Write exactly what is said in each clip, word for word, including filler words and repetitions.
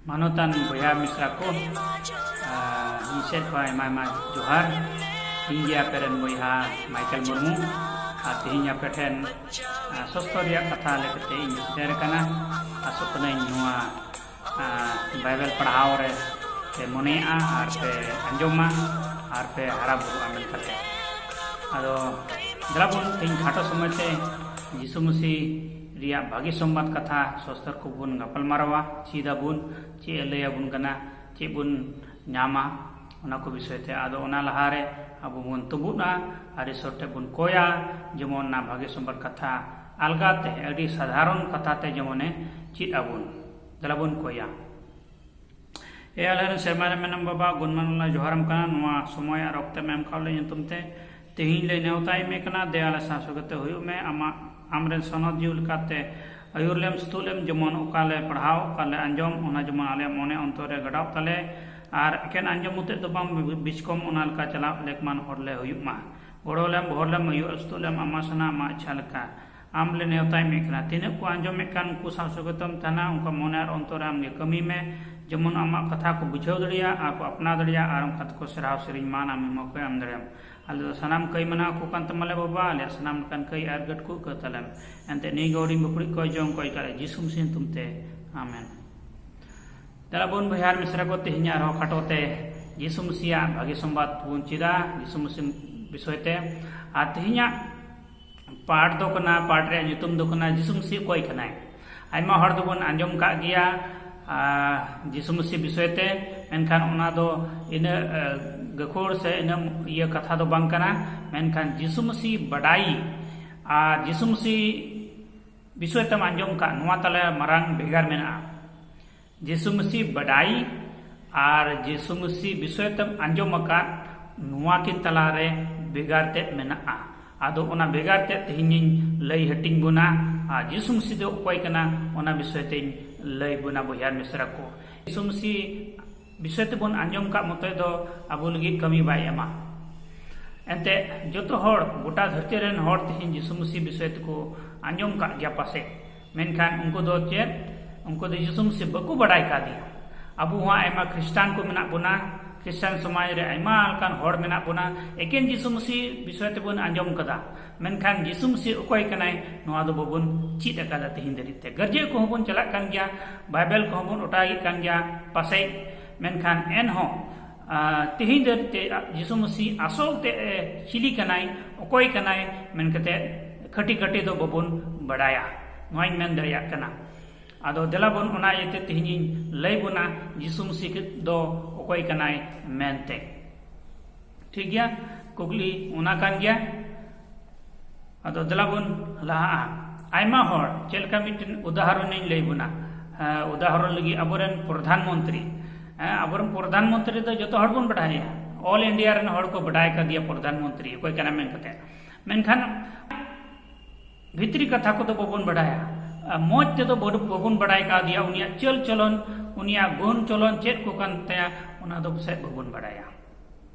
ᱢᱟᱱᱚᱛᱟᱱ ᱵᱚᱭᱦᱟ ᱢᱤᱥᱨᱟ ᱠᱚ, ᱟᱨ ᱤᱧ ᱥᱮᱫ ᱠᱷᱚᱱ ᱟᱭᱢᱟ ᱟᱭᱢᱟ ᱡᱚᱦᱟᱨ᱾ ᱤᱧ ᱜᱮ ᱟᱯᱮ ᱨᱮᱱ ᱵᱚᱭᱦᱟ ᱢᱟᱭᱠᱮᱞ ᱢᱩᱨᱢᱩ, ᱟᱨ ᱛᱮᱦᱮᱧ ᱟᱯᱮ ᱴᱷᱮᱱ, ᱟᱨ, ᱥᱚᱥᱛᱚ ᱨᱮᱭᱟᱜ ᱠᱟᱛᱷᱟ ᱞᱮᱠᱟᱛᱮ ᱤᱧ ᱥᱮᱴᱮᱨ ᱟᱠᱟᱱᱟ᱾ ᱟᱥᱚᱜ ᱠᱟᱹᱱᱟᱹᱧ ᱱᱚᱣᱟ, ᱟᱨ, ᱵᱟᱭᱵᱮᱞ ᱯᱟᱲᱦᱟᱣ ᱨᱮ ᱯᱮ ᱢᱚᱱᱮᱭᱟᱜᱼᱟ ᱟᱨ ᱯᱮ ᱟᱸᱡᱚᱢᱟ ᱟᱨ ᱯᱮ ᱦᱟᱨᱟ ᱵᱩᱨᱩᱜᱼᱟ ᱢᱮᱱ ᱠᱟᱛᱮ᱾ ᱟᱫᱚ ᱫᱮᱞᱟ ᱵᱚᱱ ᱛᱮᱦᱮᱧ ᱠᱷᱟᱴᱚ ᱥᱚᱢᱚᱭ ᱛᱮ ᱡᱤᱥᱩ ᱢᱟᱹᱥᱤ ᱨᱮᱭᱟᱜ ᱵᱷᱟᱹᱜᱤ ᱥᱚᱢᱵᱟᱫ ᱠᱟᱛᱷᱟ ᱥᱚᱥᱛᱚᱨ ᱠᱚᱵᱚᱱ ᱜᱟᱯᱟᱞ ᱢᱟᱨᱟᱣᱟ, ᱪᱮᱫ ᱟᱵᱚᱱ, ᱪᱮᱫ ᱮ ᱞᱟᱹᱭ ᱟᱵᱚᱱ ᱠᱟᱱᱟ, ᱪᱮᱫ ᱵᱚᱱ ᱧᱟᱢᱟ, ᱚᱱᱟ ᱠᱚ ᱵᱤᱥᱚᱭ ᱛᱮ᱾ ᱟᱫᱚ ᱚᱱᱟ ᱞᱟᱦᱟᱨᱮ ᱟᱵᱚ ᱵᱚᱱ ᱛᱩᱵᱩᱫᱼᱟ ᱟᱨ ᱤᱥᱚᱨ ᱴᱷᱮᱱ ᱵᱚᱱ ᱠᱚᱭᱟ, ᱡᱮᱢᱚᱱ ᱚᱱᱟ ᱵᱷᱟᱹᱜᱤ ᱥᱚᱢᱵᱟᱫ ᱠᱟᱛᱷᱟ ᱟᱞᱜᱟᱛᱮ, ᱟᱹᱰᱤ ᱥᱟᱫᱷᱟᱨᱚᱱ ᱠᱟᱛᱷᱟ ᱛᱮ ᱡᱮᱢᱚᱱᱮ ᱪᱮᱫ ᱟᱵᱚᱱ᱾ ᱫᱮᱞᱟ ᱵᱚᱱ ᱠᱚᱭᱟ᱾ ᱮ ᱟᱞᱮ ᱨᱮᱱ ᱥᱮᱨᱢᱟ ᱨᱮ ᱢᱮᱱᱟᱢ ᱵᱟᱵᱟ, ᱜᱩᱱᱢᱟᱱ ᱟᱞᱞᱟ ᱡᱚᱦᱟᱨᱟᱢ ᱠᱟᱱᱟ᱾ ᱱᱚᱣᱟ ᱥᱚᱢᱚᱭ ᱟᱨ ᱚᱠᱛᱮᱢ ᱮᱢ ᱠᱟᱣ ᱞᱮ ᱧᱩᱛᱩᱢ ᱛᱮ ᱛᱮᱦᱮᱧ ᱞᱮ ᱱᱮᱣᱛᱟᱭᱮᱫ ᱢᱮ ᱠᱟᱱᱟ᱾ ᱫᱮ ᱟᱞᱮ ᱥᱟᱶ ᱥᱚᱸᱜᱮ ᱛᱮ ᱦᱩᱭᱩᱜ ᱢᱮ᱾ ᱟᱢᱟᱜ, ᱟᱢᱨᱮᱱ ᱥᱚᱱᱚᱛ ᱡᱤᱣᱤ ᱞᱮᱠᱟᱛᱮ ᱟᱹᱭᱩᱨ ᱞᱮᱢ, ᱥᱩᱛᱩᱜ ᱞᱮᱢ, ᱡᱮᱢᱚᱱ ᱚᱠᱟ ᱞᱮ ᱯᱟᱲᱦᱟᱣ, ᱚᱠᱟ ᱞᱮ ᱟᱸᱡᱚᱢ, ᱚᱱᱟ ᱡᱮᱢᱚᱱ ᱟᱞᱮᱭᱟᱜ ᱢᱚᱱᱮ ᱚᱱᱛᱚᱨ ᱨᱮ ᱜᱟᱰᱟᱣ ᱛᱟᱞᱮ᱾ ᱟᱨ ᱮᱠᱮᱱ ᱟᱸᱡᱚᱢ ᱢᱚᱛᱮᱡ ᱫᱚ ᱵᱟᱝ, ᱵᱤᱪᱠᱚᱢ ᱚᱱᱟ ᱞᱮᱠᱟ ᱪᱟᱞᱟᱜ ᱞᱮᱠᱢᱟᱱ ᱦᱚᱲ ᱞᱮ ᱦᱩᱭᱩᱜ ᱢᱟ᱾ ᱜᱚᱲᱚ ᱞᱮᱢ, ᱵᱷᱚᱨ ᱞᱮᱢ, ᱟᱹᱭᱩᱨ ᱥᱩᱛᱩᱜ ᱞᱮᱢ, ᱟᱢᱟᱜ ᱥᱟᱱᱟ, ᱟᱢᱟᱜ ᱤᱪᱪᱷᱟ ᱞᱮᱠᱟ᱾ ᱟᱢ ᱞᱮ ᱱᱮᱣᱛᱟᱭᱮᱫ ᱢᱮ ᱠᱟᱱᱟ᱾ ᱛᱤᱱᱟᱹᱜ ᱠᱚ ᱟᱸᱡᱚᱢᱮᱫ ᱠᱟᱱ, ᱩᱱᱠᱩ ᱥᱟᱶ ᱥᱚᱸᱜᱮ ᱛᱮᱢ ᱛᱟᱦᱮᱱᱟ, ᱩᱱᱠᱩ ᱢᱚᱱᱮ ᱟᱨ ᱚᱱᱛᱚᱨ ᱨᱮ ᱟᱢ ᱜᱮ ᱠᱟᱹᱢᱤ ᱢᱮ, ᱡᱮᱢᱚᱱ ᱟᱢᱟᱜ ᱠᱟᱛᱷᱟ ᱠᱚ ᱵᱩᱡᱷᱟᱹᱣ ᱫᱟᱲᱮᱭᱟᱜ ᱟᱨ ᱠᱚ ᱟᱯᱱᱟᱨ ᱫᱟᱲᱮᱭᱟᱜ ᱟᱨ ᱚᱱᱠᱟ ᱛᱮᱠᱚ ᱥᱟᱨᱦᱟᱣ ᱥᱮᱨᱮᱧ ᱢᱟᱱ ᱟᱢ ᱮᱢᱟ ᱠᱚ ᱮᱢ ᱫᱟᱲᱮᱭᱟᱢ᱾ ᱟᱞᱮ ᱫᱚ ᱥᱟᱱᱟᱢ ᱠᱟᱹᱭ ᱢᱟᱱᱟᱣ ᱠᱚ ᱠᱟᱱ ᱛᱟᱢᱟᱞᱮ ᱵᱟᱵᱟ, ᱟᱞᱮᱭᱟᱜ ᱥᱟᱱᱟᱢ ᱞᱮᱠᱟᱱ ᱠᱟᱹᱭ ᱟᱨ ᱜᱟᱹᱴ ᱠᱚ ᱟᱹᱭᱠᱟᱹᱣ ᱛᱟᱞᱮᱢ᱾ ᱮᱱᱛᱮ ᱱᱤᱭᱟᱹ ᱜᱮ ᱦᱩᱰᱤᱧ ᱵᱟᱹᱯᱲᱤᱡ ᱠᱚ ᱡᱚᱢ ᱠᱚ ᱟᱹᱭᱠᱟᱹᱜ ᱨᱮ ᱡᱤᱥᱩ ᱢᱟᱹᱥᱤ ᱧᱩᱛᱩᱢ ᱛᱮ, ᱟᱢᱮᱱ᱾ ᱫᱮᱞᱟ ᱵᱚᱱ ᱵᱚᱭᱦᱟ ᱟᱨ ᱢᱤᱥᱨᱟ ᱠᱚ, ᱛᱮᱦᱮᱧ ᱟᱨᱦᱚᱸ ᱠᱷᱟᱴᱚ ᱛᱮ ᱡᱤᱥᱩ ᱢᱟᱹᱥᱤᱭᱟᱜ ᱵᱷᱟᱹᱜᱤ ᱥᱚᱢᱵᱟᱫ ᱵᱚᱱ ᱪᱮᱫᱟ, ᱡᱤᱥᱩ ᱢᱟᱹᱥᱤ ᱵᱤᱥᱚᱭ ᱛᱮ᱾ ᱟᱨ ᱛᱮᱦᱮᱧᱟᱜ ᱯᱟᱴ ᱫᱚ ᱠᱟᱱᱟ, ᱯᱟᱴ ᱨᱮᱭᱟᱜ ᱧᱩᱛᱩᱢ ᱫᱚ ᱠᱟᱱᱟ ᱡᱤᱥᱩ ᱢᱟᱹᱥᱤ ᱚᱠᱚᱭ ᱠᱟᱱᱟᱭ᱾ ᱟᱭᱢᱟ ᱦᱚᱲ ᱫᱚᱵᱚᱱ ᱟᱸᱡᱚᱢ ᱠᱟᱜ ᱜᱮᱭᱟ, ᱟᱨ ᱡᱤᱥᱩ ᱢᱟᱹᱥᱤ ᱵᱤᱥᱚᱭ ᱛᱮ, ᱢᱮᱱᱠᱷᱟᱱ ᱚᱱᱟ ᱫᱚ ᱤᱱᱟᱹᱜ, ᱮ, ᱜᱟᱹᱠᱷᱩᱲ ᱥᱮ ᱤᱱᱟᱹᱜ ᱤᱭᱟᱹ ᱠᱟᱛᱷᱟ ᱫᱚ ᱵᱟᱝ ᱠᱟᱱᱟ᱾ ᱢᱮᱱᱠᱷᱟᱱ ᱡᱤᱥᱩ ᱢᱟᱹᱥᱤ ᱵᱟᱰᱟᱭ ᱟᱨ ᱡᱤᱥᱩ ᱢᱟᱹᱥᱤ ᱵᱤᱥᱚᱭ ᱛᱮᱢ ᱟᱸᱡᱚᱢ ᱠᱟᱜ, ᱱᱚᱣᱟ ᱛᱟᱞᱟ ᱨᱮ ᱢᱟᱨᱟᱝ ᱵᱷᱮᱜᱟᱨ ᱢᱮᱱᱟᱜᱼᱟ᱾ ᱡᱤᱥᱩ ᱢᱟᱹᱥᱤ ᱵᱟᱰᱟᱭ ᱟᱨ ᱡᱤᱥᱩ ᱢᱟᱹᱥᱤ ᱵᱤᱥᱚᱭ ᱛᱮᱢ ᱟᱸᱡᱚᱢ ᱟᱠᱟᱫ, ᱱᱚᱣᱟ ᱠᱤᱱ ᱛᱟᱞᱟᱨᱮ ᱵᱷᱮᱜᱟᱨ ᱛᱮᱫ ᱢᱮᱱᱟᱜᱼᱟ᱾ ᱟᱫᱚ ᱚᱱᱟ ᱵᱷᱮᱜᱟᱨ ᱛᱮᱫ ᱛᱮᱦᱮᱧᱤᱧ ᱞᱟᱹᱭ ᱦᱟᱹᱴᱤᱧ ᱵᱚᱱᱟ᱾ ᱟᱨ ᱡᱤᱥᱩ ᱢᱟᱹᱥᱤ ᱫᱚ ᱚᱠᱚᱭ ᱠᱟᱱᱟ, ᱚᱱᱟ ᱵᱤᱥᱚᱭ ᱛᱮᱧ ᱞᱟᱹᱭ ᱵᱚᱱᱟ ᱵᱚᱭᱦᱟ ᱢᱤᱥᱨᱟ ᱠᱚ᱾ ᱡᱤᱥᱩ ᱢᱟᱹᱥᱤ ᱵᱤᱥᱚᱭ ᱛᱮᱵᱚᱱ ᱟᱸᱡᱚᱢ ᱠᱟᱜ ᱢᱚᱛᱚᱡ ᱫᱚ ᱟᱵᱚ ᱞᱟᱹᱜᱤᱫ ᱠᱟᱹᱢᱤ ᱵᱟᱭ ᱮᱢᱟ᱾ ᱮᱱᱛᱮ ᱡᱚᱛᱚ ᱦᱚᱲ, ᱜᱚᱴᱟ ᱫᱷᱟᱹᱨᱛᱤ ᱨᱮᱱ ᱦᱚᱲ ᱛᱮᱦᱮᱧ ᱡᱤᱥᱩ ᱢᱟᱹᱥᱤ ᱵᱤᱥᱚᱭ ᱛᱮᱠᱚ ᱟᱸᱡᱚᱢ ᱠᱟᱜ ᱜᱮᱭᱟ ᱯᱟᱥᱮᱡ, ᱢᱮᱱᱠᱷᱟᱱ ᱩᱱᱠᱩ ᱫᱚ ᱪᱮᱫ? ᱩᱱᱠᱩ ᱫᱚ ᱡᱤᱥᱩ ᱢᱟᱹᱥᱤ ᱵᱟᱠᱚ ᱵᱟᱰᱟᱭ ᱠᱟᱫᱮᱭᱟ᱾ ᱟᱵᱚ ᱦᱚᱸ ᱟᱭᱢᱟ ᱠᱷᱨᱤᱥᱴᱟᱱ ᱠᱚ ᱢᱮᱱᱟᱜ ᱵᱚᱱᱟ, ᱠᱷᱨᱤᱥᱴᱟᱱ ᱥᱚᱢᱟᱡᱽ ᱨᱮ ᱟᱭᱢᱟ ᱞᱮᱠᱟᱱ ᱦᱚᱲ ᱢᱮᱱᱟᱜ ᱵᱚᱱᱟ, ᱮᱠᱮᱱ ᱡᱤᱥᱩ ᱢᱟᱹᱥᱤ ᱵᱤᱥᱚᱭ ᱛᱮᱵᱚᱱ ᱟᱸᱡᱚᱢ ᱠᱟᱫᱟ, ᱢᱮᱱᱠᱷᱟᱱ ᱡᱤᱥᱩ ᱢᱟᱹᱥᱤ ᱚᱠᱚᱭ ᱠᱟᱱᱟᱭ, ᱱᱚᱣᱟ ᱫᱚ ᱵᱟᱵᱚᱱ ᱪᱮᱫ ᱟᱠᱟᱫᱟ ᱛᱮᱦᱮᱧ ᱫᱷᱟᱹᱨᱤᱡ ᱛᱮ᱾ ᱜᱟᱨᱡᱮ ᱠᱚᱦᱚᱸ ᱵᱚᱱ ᱪᱟᱞᱟᱜ ᱠᱟᱱ ᱜᱮᱭᱟ, ᱵᱟᱭᱵᱮᱞ ᱠᱚᱦᱚᱸ ᱵᱚᱱ ᱚᱴᱟᱜᱮᱫ ᱠᱟᱱ ᱜᱮᱭᱟ ᱯᱟᱥᱮᱡ, ᱢᱮᱱᱠᱷᱟᱱ ᱮᱱᱦᱚᱸ ᱟᱨ ᱛᱮᱦᱮᱧ ᱫᱷᱟᱹᱨᱤᱡ ᱛᱮ ᱡᱤᱥᱩ ᱢᱟᱹᱥᱤ ᱟᱥᱚᱞ ᱛᱮ ᱪᱤᱞᱤ ᱠᱟᱱᱟᱭ, ᱚᱠᱚᱭ ᱠᱟᱱᱟᱭ ᱢᱮᱱ ᱠᱟᱛᱮ ᱠᱷᱟᱹᱴᱤ ᱠᱷᱟᱹᱴᱤ ᱫᱚ ᱵᱟᱵᱚᱱ ᱵᱟᱲᱟᱭᱟ, ᱱᱚᱣᱟᱧ ᱢᱮᱱ ᱫᱟᱲᱮᱭᱟᱜ ᱠᱟᱱᱟ᱾ ᱟᱫᱚ ᱫᱮᱞᱟ ᱵᱚᱱ, ᱚᱱᱟ ᱤᱭᱟᱹᱛᱮ ᱛᱮᱦᱮᱧᱤᱧ ᱞᱟᱹᱭ ᱵᱚᱱᱟ ᱡᱤᱥᱩ ᱢᱟᱹᱥᱤ ᱫᱚ ᱚᱠᱚᱭ ᱠᱟᱱᱟᱭ ᱢᱮᱱᱛᱮ᱾ ᱴᱷᱤᱠ ᱜᱮᱭᱟ, ᱠᱩᱠᱞᱤ ᱚᱱᱟ ᱠᱟᱱ ᱜᱮᱭᱟ᱾ ᱟᱫᱚ ᱫᱮᱞᱟ ᱵᱚᱱ ᱞᱟᱦᱟᱜᱼᱟ᱾ ᱟᱭᱢᱟ ᱦᱚᱲ, ᱪᱮᱫ ᱞᱮᱠᱟ ᱢᱤᱫᱴᱮᱱ ᱩᱫᱟᱦᱚᱨᱚᱱᱤᱧ ᱞᱟᱹᱭ ᱵᱚᱱᱟ᱾ ᱦᱮᱸ, ᱩᱫᱟᱦᱚᱨᱚᱱ ᱞᱟᱹᱜᱤᱫ ᱟᱵᱚᱨᱮᱱ ᱯᱨᱚᱫᱷᱟᱱ ᱢᱚᱱᱛᱨᱤ, ᱦᱮᱸ, ᱟᱵᱚᱨᱮᱱ ᱯᱨᱚᱫᱷᱟᱱ ᱢᱚᱱᱛᱨᱤ ᱫᱚ ᱡᱚᱛᱚ ᱦᱚᱲ ᱵᱚᱱ ᱵᱟᱰᱟᱭᱟ, ᱚᱞ ᱤᱱᱰᱤᱭᱟ ᱨᱮᱱ ᱦᱚᱲ ᱠᱚ ᱵᱟᱰᱟᱭ ᱠᱟᱫᱮᱭᱟ ᱯᱨᱚᱫᱷᱟᱱ ᱢᱚᱱᱛᱨᱤ ᱚᱠᱚᱭ ᱠᱟᱱᱟ ᱢᱮᱱ ᱠᱟᱛᱮ, ᱢᱮᱱᱠᱷᱟᱱ ᱵᱷᱤᱛᱨᱤ ᱠᱟᱛᱷᱟ ᱠᱚᱫᱚ ᱵᱟᱵᱚᱱ ᱵᱟᱰᱟᱭᱟ᱾ ᱟᱨ ᱢᱚᱡᱽ ᱛᱮᱫᱚ ᱵᱟᱵᱚᱱ ᱵᱟᱰᱟᱭ ᱠᱟᱫᱮᱭᱟ, ᱩᱱᱤᱭᱟᱜ ᱪᱟᱹᱞ ᱪᱚᱞᱚᱱ, ᱩᱱᱤᱭᱟᱜ ᱜᱩᱱ ᱪᱚᱞᱚᱱ ᱪᱮᱫ ᱠᱚ ᱠᱟᱱ ᱛᱟᱭᱟ, ᱚᱱᱟ ᱫᱚ ᱯᱟᱥᱮᱡ ᱵᱟᱵᱚᱱ ᱵᱟᱰᱟᱭᱟ᱾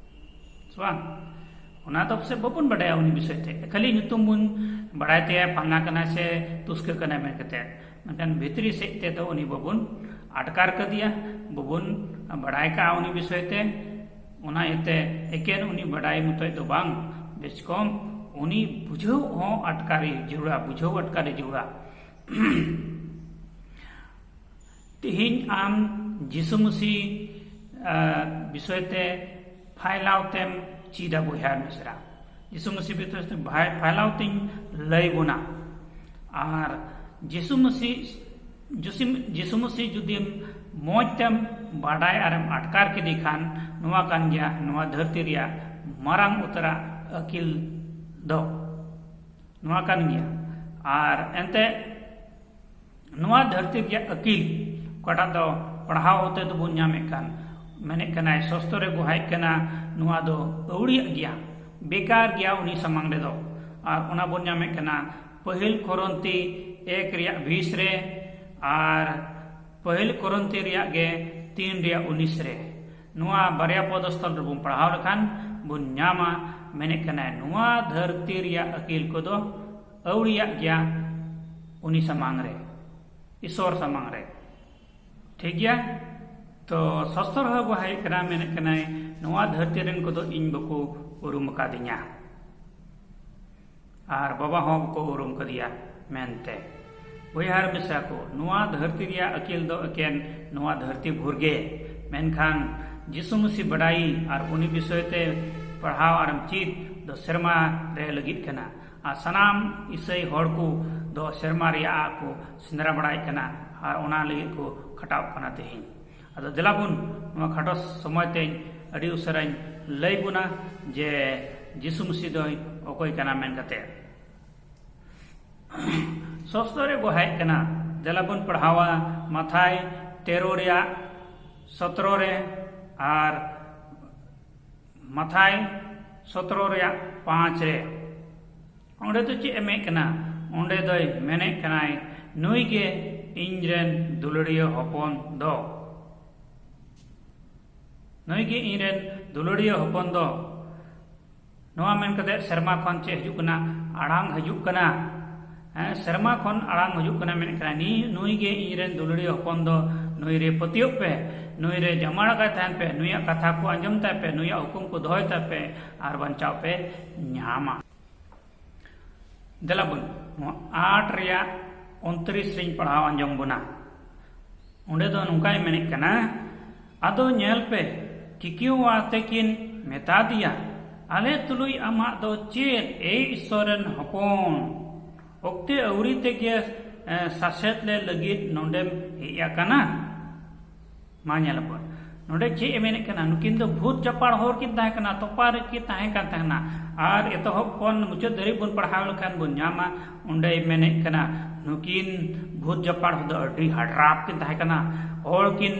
ᱥᱮ ᱵᱟᱝ? ᱚᱱᱟ ᱫᱚ ᱯᱟᱥᱮᱡ ᱵᱟᱵᱚᱱ ᱵᱟᱰᱟᱭᱟ ᱩᱱᱤ ᱵᱤᱥᱚᱭ ᱛᱮ᱾ ᱠᱷᱟᱹᱞᱤ ᱧᱩᱛᱩᱢ ᱵᱚᱱ ᱵᱟᱰᱟᱭ ᱛᱟᱭᱟ, ᱯᱷᱟᱞᱱᱟ ᱠᱟᱱᱟᱭ ᱥᱮ ᱛᱩᱥᱠᱟᱹ ᱠᱟᱱᱟᱭ ᱢᱮᱱ ᱠᱟᱛᱮ, ᱢᱮᱱᱠᱷᱟᱱ ᱵᱷᱤᱛᱨᱤ ᱥᱮᱫ ᱛᱮᱫᱚ ᱩᱱᱤ ᱵᱟᱵᱚᱱ ᱟᱴᱠᱟᱨ ᱠᱟᱫᱮᱭᱟ, ᱵᱟᱵᱚᱱ ᱵᱟᱰᱟᱭ ᱠᱟᱜᱼᱟ ᱩᱱᱤ ᱵᱤᱥᱚᱭ ᱛᱮ᱾ ᱚᱱᱟ ᱤᱭᱟᱹᱛᱮ ᱮᱠᱮᱱ ᱩᱱᱤ ᱵᱟᱰᱟᱭ ᱢᱚᱛᱚᱡ ᱫᱚ ᱵᱟᱝ, ᱵᱮᱥ ᱠᱚᱢ ᱩᱱᱤ ᱵᱩᱡᱷᱟᱹᱣ ᱦᱚᱸ ᱟᱴᱠᱟᱨᱤ ᱡᱟᱹᱨᱩᱲᱟ, ᱵᱩᱡᱷᱟᱹᱣ ᱟᱴᱠᱟᱨᱤ ᱡᱟᱹᱨᱩᱲᱟ᱾ ᱛᱮᱦᱮᱧ ᱟᱢ ᱡᱤᱥᱩ ᱢᱟᱹᱥᱤ, ᱟᱸ, ᱵᱤᱥᱚᱭ ᱛᱮ ᱯᱷᱟᱭᱞᱟᱣ ᱛᱮᱢ ᱪᱮᱫᱟ ᱵᱚᱭᱦᱟ ᱢᱤᱥᱨᱟ᱾ ᱡᱤᱥᱩ ᱢᱟᱹᱥᱤ ᱵᱤᱥᱚᱭ ᱛᱮ ᱵᱷᱟᱭ-, ᱯᱷᱟᱭᱞᱟᱣ ᱛᱮᱧ ᱞᱟᱹᱭ ᱵᱚᱱᱟ᱾ ᱟᱨ ᱡᱤᱥᱩ ᱢᱟᱹᱥᱤ, ᱡᱤᱥᱩ, ᱡᱤᱥᱩ ᱢᱟᱹᱥᱤ ᱡᱩᱫᱤᱢ ᱢᱚᱡᱽ ᱛᱮᱢ ᱵᱟᱰᱟᱭ ᱟᱨᱮᱢ ᱟᱴᱠᱟᱨ ᱠᱮᱫᱮ ᱠᱷᱟᱱ, ᱱᱚᱣᱟ ᱠᱟᱱ ᱜᱮᱭᱟ ᱱᱚᱣᱟ ᱫᱷᱟᱹᱨᱛᱤ ᱨᱮᱭᱟᱜ ᱢᱟᱨᱟᱝ ᱩᱛᱟᱹᱨᱟᱜ ᱟᱹᱠᱤᱞ ᱫᱚ᱾ ᱱᱚᱣᱟ ᱠᱟᱱ ᱜᱮᱭᱟ᱾ ᱟᱨ ᱮᱱᱛᱮ ᱱᱚᱣᱟ ᱫᱷᱟᱹᱨᱛᱤ ᱨᱮᱭᱟᱜ ᱟᱹᱠᱤᱞ, ᱚᱠᱟᱴᱟᱜ ᱫᱚ ᱯᱟᱲᱦᱟᱣ ᱦᱚᱛᱮ ᱛᱮᱵᱚᱱ ᱧᱟᱢᱮᱫ ᱠᱟᱱ, ᱢᱮᱱᱮᱫ ᱠᱟᱱᱟᱭ ᱥᱚᱥᱛᱚᱨᱮ ᱜᱚᱦᱟᱭᱮᱫ ᱠᱟᱱᱟ, ᱱᱚᱣᱟ ᱫᱚ ᱟᱹᱣᱲᱤᱭᱟᱜ ᱜᱮᱭᱟ, ᱵᱮᱠᱟᱨ ᱜᱮᱭᱟ ᱩᱱᱤ ᱥᱟᱢᱟᱝ ᱨᱮᱫᱚ᱾ ᱟᱨ ᱚᱱᱟ ᱵᱚᱱ ᱧᱟᱢᱮᱫ ᱠᱟᱱᱟ ᱯᱟᱹᱦᱤᱞ ᱠᱚᱨᱚᱱᱛᱤ ᱮᱠ ᱨᱮᱭᱟᱜ ᱵᱤᱥ ᱨᱮ ᱟᱨ ᱯᱟᱹᱦᱤᱞ ᱠᱚᱨᱚᱱᱛᱤ ᱨᱮᱭᱟᱜ ᱜᱮ ᱛᱤᱱ ᱨᱮᱭᱟᱜ ᱩᱱᱤᱥ ᱨᱮ᱾ ᱱᱚᱣᱟ ᱵᱟᱨᱭᱟ ᱯᱚᱫᱚᱥᱛᱷᱚᱞ ᱨᱮᱵᱚᱱ ᱯᱟᱲᱦᱟᱣ ᱞᱮᱠᱷᱟᱱ ᱵᱚᱱ ᱧᱟᱢᱟ, ᱢᱮᱱᱮᱫ ᱠᱟᱱᱟᱭ ᱱᱚᱣᱟ ᱫᱷᱟᱹᱨᱛᱤ ᱨᱮᱭᱟᱜ ᱟᱹᱠᱤᱞ ᱠᱚᱫᱚ ᱟᱹᱣᱲᱤᱭᱟᱜ ᱜᱮᱭᱟ ᱩᱱᱤ ᱥᱟᱢᱟᱝ ᱨᱮ, ᱤᱥᱚᱨ ᱥᱟᱢᱟᱝ ᱨᱮ᱾ ᱴᱷᱤᱠ ᱜᱮᱭᱟ? ᱛᱚ ᱥᱚᱥᱛᱚᱨ ᱦᱚᱸ ᱜᱚᱦᱟᱭᱮᱫ ᱠᱟᱱᱟ, ᱢᱮᱱᱮᱫ ᱠᱟᱱᱟᱭ, ᱱᱚᱣᱟ ᱫᱷᱟᱹᱨᱛᱤ ᱨᱮᱱ ᱠᱚᱫᱚ ᱤᱧ ᱵᱟᱠᱚ ᱩᱨᱩᱢ ᱟᱠᱟᱫᱤᱧᱟ ᱟᱨ ᱵᱟᱵᱟ ᱦᱚᱸ ᱵᱟᱠᱚ ᱩᱨᱩᱢ ᱠᱟᱫᱮᱭᱟ ᱢᱮᱱᱛᱮ᱾ ᱵᱚᱭᱦᱟ ᱟᱨ ᱢᱤᱥᱨᱟ ᱠᱚ, ᱱᱚᱣᱟ ᱫᱷᱟᱹᱨᱛᱤ ᱨᱮᱭᱟᱜ ᱟᱹᱠᱤᱞ ᱫᱚ ᱮᱠᱮᱱ ᱱᱚᱣᱟ ᱫᱷᱟᱹᱨᱛᱤ ᱵᱷᱳᱨ ᱜᱮ, ᱢᱮᱱᱠᱷᱟᱱ ᱡᱤᱥᱩ ᱢᱟᱹᱥᱤ ᱵᱟᱰᱟᱭ ᱟᱨ ᱩᱱᱤ ᱵᱤᱥᱚᱭ ᱛᱮ ᱯᱟᱲᱦᱟᱣ ᱟᱨᱮᱢ ᱪᱮᱫ ᱫᱚ ᱥᱮᱨᱢᱟ ᱨᱮ ᱞᱟᱹᱜᱤᱫ ᱠᱟᱱᱟ᱾ ᱟᱨ ᱥᱟᱱᱟᱢ ᱤᱥᱟᱹᱭ ᱦᱚᱲ ᱠᱚ ᱫᱚ ᱥᱮᱨᱢᱟ ᱨᱮᱭᱟᱜ ᱠᱚ ᱥᱮᱸᱫᱽᱨᱟ ᱵᱟᱲᱟᱭᱮᱫ ᱠᱟᱱᱟ ᱟᱨ ᱚᱱᱟ ᱞᱟᱹᱜᱤᱫ ᱠᱚ ᱠᱷᱟᱴᱟᱣ ᱠᱟᱱᱟ ᱛᱮᱦᱮᱧ᱾ ᱟᱫᱚ ᱫᱮᱞᱟ ᱵᱚᱱ, ᱱᱚᱣᱟ ᱠᱷᱟᱴᱚ ᱥᱚᱢᱚᱭ ᱛᱮᱧ ᱟᱹᱰᱤ ᱩᱥᱟᱹᱨᱟᱧ ᱞᱟᱹᱭ ᱵᱚᱱᱟ ᱡᱮ ᱡᱤᱥᱩ ᱢᱟᱹᱥᱤ ᱫᱚᱭ ᱚᱠᱚᱭ ᱠᱟᱱᱟ ᱢᱮᱱ ᱠᱟᱛᱮ᱾ ᱥᱚᱥᱛᱚ ᱨᱮ ᱜᱚᱦᱟᱭᱮᱫ ᱠᱟᱱᱟ᱾ ᱫᱮᱞᱟ ᱵᱚᱱ ᱯᱟᱲᱦᱟᱣᱟ ᱢᱟᱛᱷᱟᱭ ᱛᱮᱨᱚ ᱨᱮᱭᱟᱜ ᱥᱚᱛᱨᱚ ᱨᱮ ᱟᱨ ᱢᱟᱛᱷᱟᱭ ᱥᱚᱛᱨᱚ ᱨᱮᱭᱟᱜ ᱯᱟᱸᱪ ᱨᱮ᱾ ᱚᱸᱰᱮ ᱫᱚ ᱪᱮᱫ ᱮ ᱢᱮᱱ ᱠᱟᱱᱟ? ᱚᱸᱰᱮ ᱫᱚᱭ ᱢᱮᱱᱮᱫ ᱠᱟᱱᱟᱭ, ᱱᱩᱭ ᱜᱮ ᱤᱧ ᱨᱮᱱ ᱫᱩᱞᱟᱹᱲᱤᱭᱟᱹ ᱦᱚᱯᱚᱱ ᱫᱚ᱾ ᱱᱩᱭ ᱜᱮ ᱤᱧ ᱨᱮᱱ ᱫᱩᱞᱟᱹᱲᱤᱭᱟᱹ ᱦᱚᱯᱚᱱ ᱫᱚ᱾ ᱱᱚᱣᱟ ᱢᱮᱱ ᱠᱟᱛᱮ ᱥᱮᱨᱢᱟ ᱠᱷᱚᱱ ᱪᱮᱫ ᱦᱤᱡᱩᱜ ᱠᱟᱱᱟ? ᱟᱲᱟᱝ ᱦᱤᱡᱩᱜ ᱠᱟᱱᱟ᱾ ᱦᱮᱸ, ᱥᱮᱨᱢᱟ ᱠᱷᱚᱱ ᱟᱲᱟᱝ ᱦᱤᱡᱩᱜ ᱠᱟᱱᱟ, ᱢᱮᱱᱮᱫ ᱠᱟᱱᱟ, ᱱᱤ-, ᱱᱩᱭ ᱜᱮ ᱤᱧ ᱨᱮᱱ ᱫᱩᱞᱟᱹᱲᱤᱭᱟᱹ ᱦᱚᱯᱚᱱ ᱫᱚ, ᱱᱩᱭ ᱨᱮ ᱯᱟᱹᱛᱭᱟᱹᱜ ᱯᱮ, ᱱᱩᱭ ᱨᱮ ᱡᱟᱢᱟᱲ ᱟᱠᱟᱭ ᱛᱟᱦᱮᱱ ᱯᱮ, ᱱᱩᱭᱟᱜ ᱠᱟᱛᱷᱟ ᱠᱚ ᱟᱸᱡᱚᱢ ᱛᱟᱭ ᱯᱮ, ᱱᱩᱭᱟᱜ ᱦᱩᱠᱩᱢ ᱠᱚ ᱫᱚᱦᱚᱭ ᱛᱟᱭ ᱯᱮ ᱟᱨ ᱵᱟᱧᱪᱟᱣ ᱯᱮ ᱧᱟᱢᱟ᱾ ᱫᱮᱞᱟ ᱵᱚᱱ, ᱱᱚᱣᱟ ᱟᱴ ᱨᱮᱭᱟᱜ ᱩᱱᱛᱨᱤᱥ ᱨᱤᱧ ᱯᱟᱲᱦᱟᱣ ᱟᱸᱡᱚᱢ ᱵᱚᱱᱟ᱾ ᱚᱸᱰᱮ ᱫᱚ ᱱᱚᱝᱠᱟᱭ ᱢᱮᱱᱮᱫ ᱠᱟᱱᱟ, ᱟᱫᱚ ᱧᱮᱞ ᱯᱮ, ᱠᱤᱠᱤᱭᱟᱹᱣ ᱟᱛᱮ ᱠᱤᱱ ᱢᱮᱛᱟ ᱫᱮᱭᱟ, ᱟᱞᱮ ᱛᱩᱞᱩᱡ ᱟᱢᱟᱜ ᱫᱚ ᱪᱮᱫ, ᱮ ᱤᱥᱥᱚᱨ ᱨᱮᱱ ᱦᱚᱯᱚᱱ? ᱚᱠᱛᱮ ᱟᱹᱣᱨᱤ ᱛᱮᱜᱮ, ᱮ, ᱥᱟᱥᱮᱛ ᱞᱮ ᱞᱟᱹᱜᱤᱫ ᱱᱚᱰᱮᱢ ᱦᱮᱡ ᱟᱠᱟᱱᱟ? ᱢᱟ ᱧᱮᱞ ᱟᱵᱚᱱ, ᱱᱚᱰᱮ ᱪᱮᱫ ᱮ ᱢᱮᱱᱮᱫ ᱠᱟᱱᱟ? ᱱᱩᱠᱤᱱ ᱫᱚ ᱵᱷᱩᱛ ᱪᱟᱯᱟᱲ ᱦᱚᱲ ᱠᱤᱱ ᱛᱟᱦᱮᱸ ᱠᱟᱱᱟ, ᱛᱚᱯᱟ ᱨᱮᱠᱤᱱ ᱛᱟᱦᱮᱸ ᱠᱟᱱ ᱛᱟᱦᱮᱱᱟ᱾ ᱟᱨ ᱮᱛᱚᱦᱚᱵ ᱠᱷᱚᱱ ᱢᱩᱪᱟᱹᱫ ᱫᱷᱟᱹᱨᱤᱡ ᱵᱚᱱ ᱯᱟᱲᱦᱟᱣ ᱞᱮᱠᱷᱟᱱ ᱵᱚᱱ ᱧᱟᱢᱟ, ᱚᱸᱰᱮᱭ ᱢᱮᱱᱮᱫ ᱠᱟᱱᱟ, ᱱᱩᱠᱤᱱ ᱵᱷᱩᱛ ᱪᱟᱯᱟᱲ ᱫᱚ ᱟᱹᱰᱤ ᱦᱟᱰᱨᱟᱯ ᱠᱤᱱ ᱛᱟᱦᱮᱸ ᱠᱟᱱᱟ᱾ ᱦᱚᱲ ᱠᱤᱱ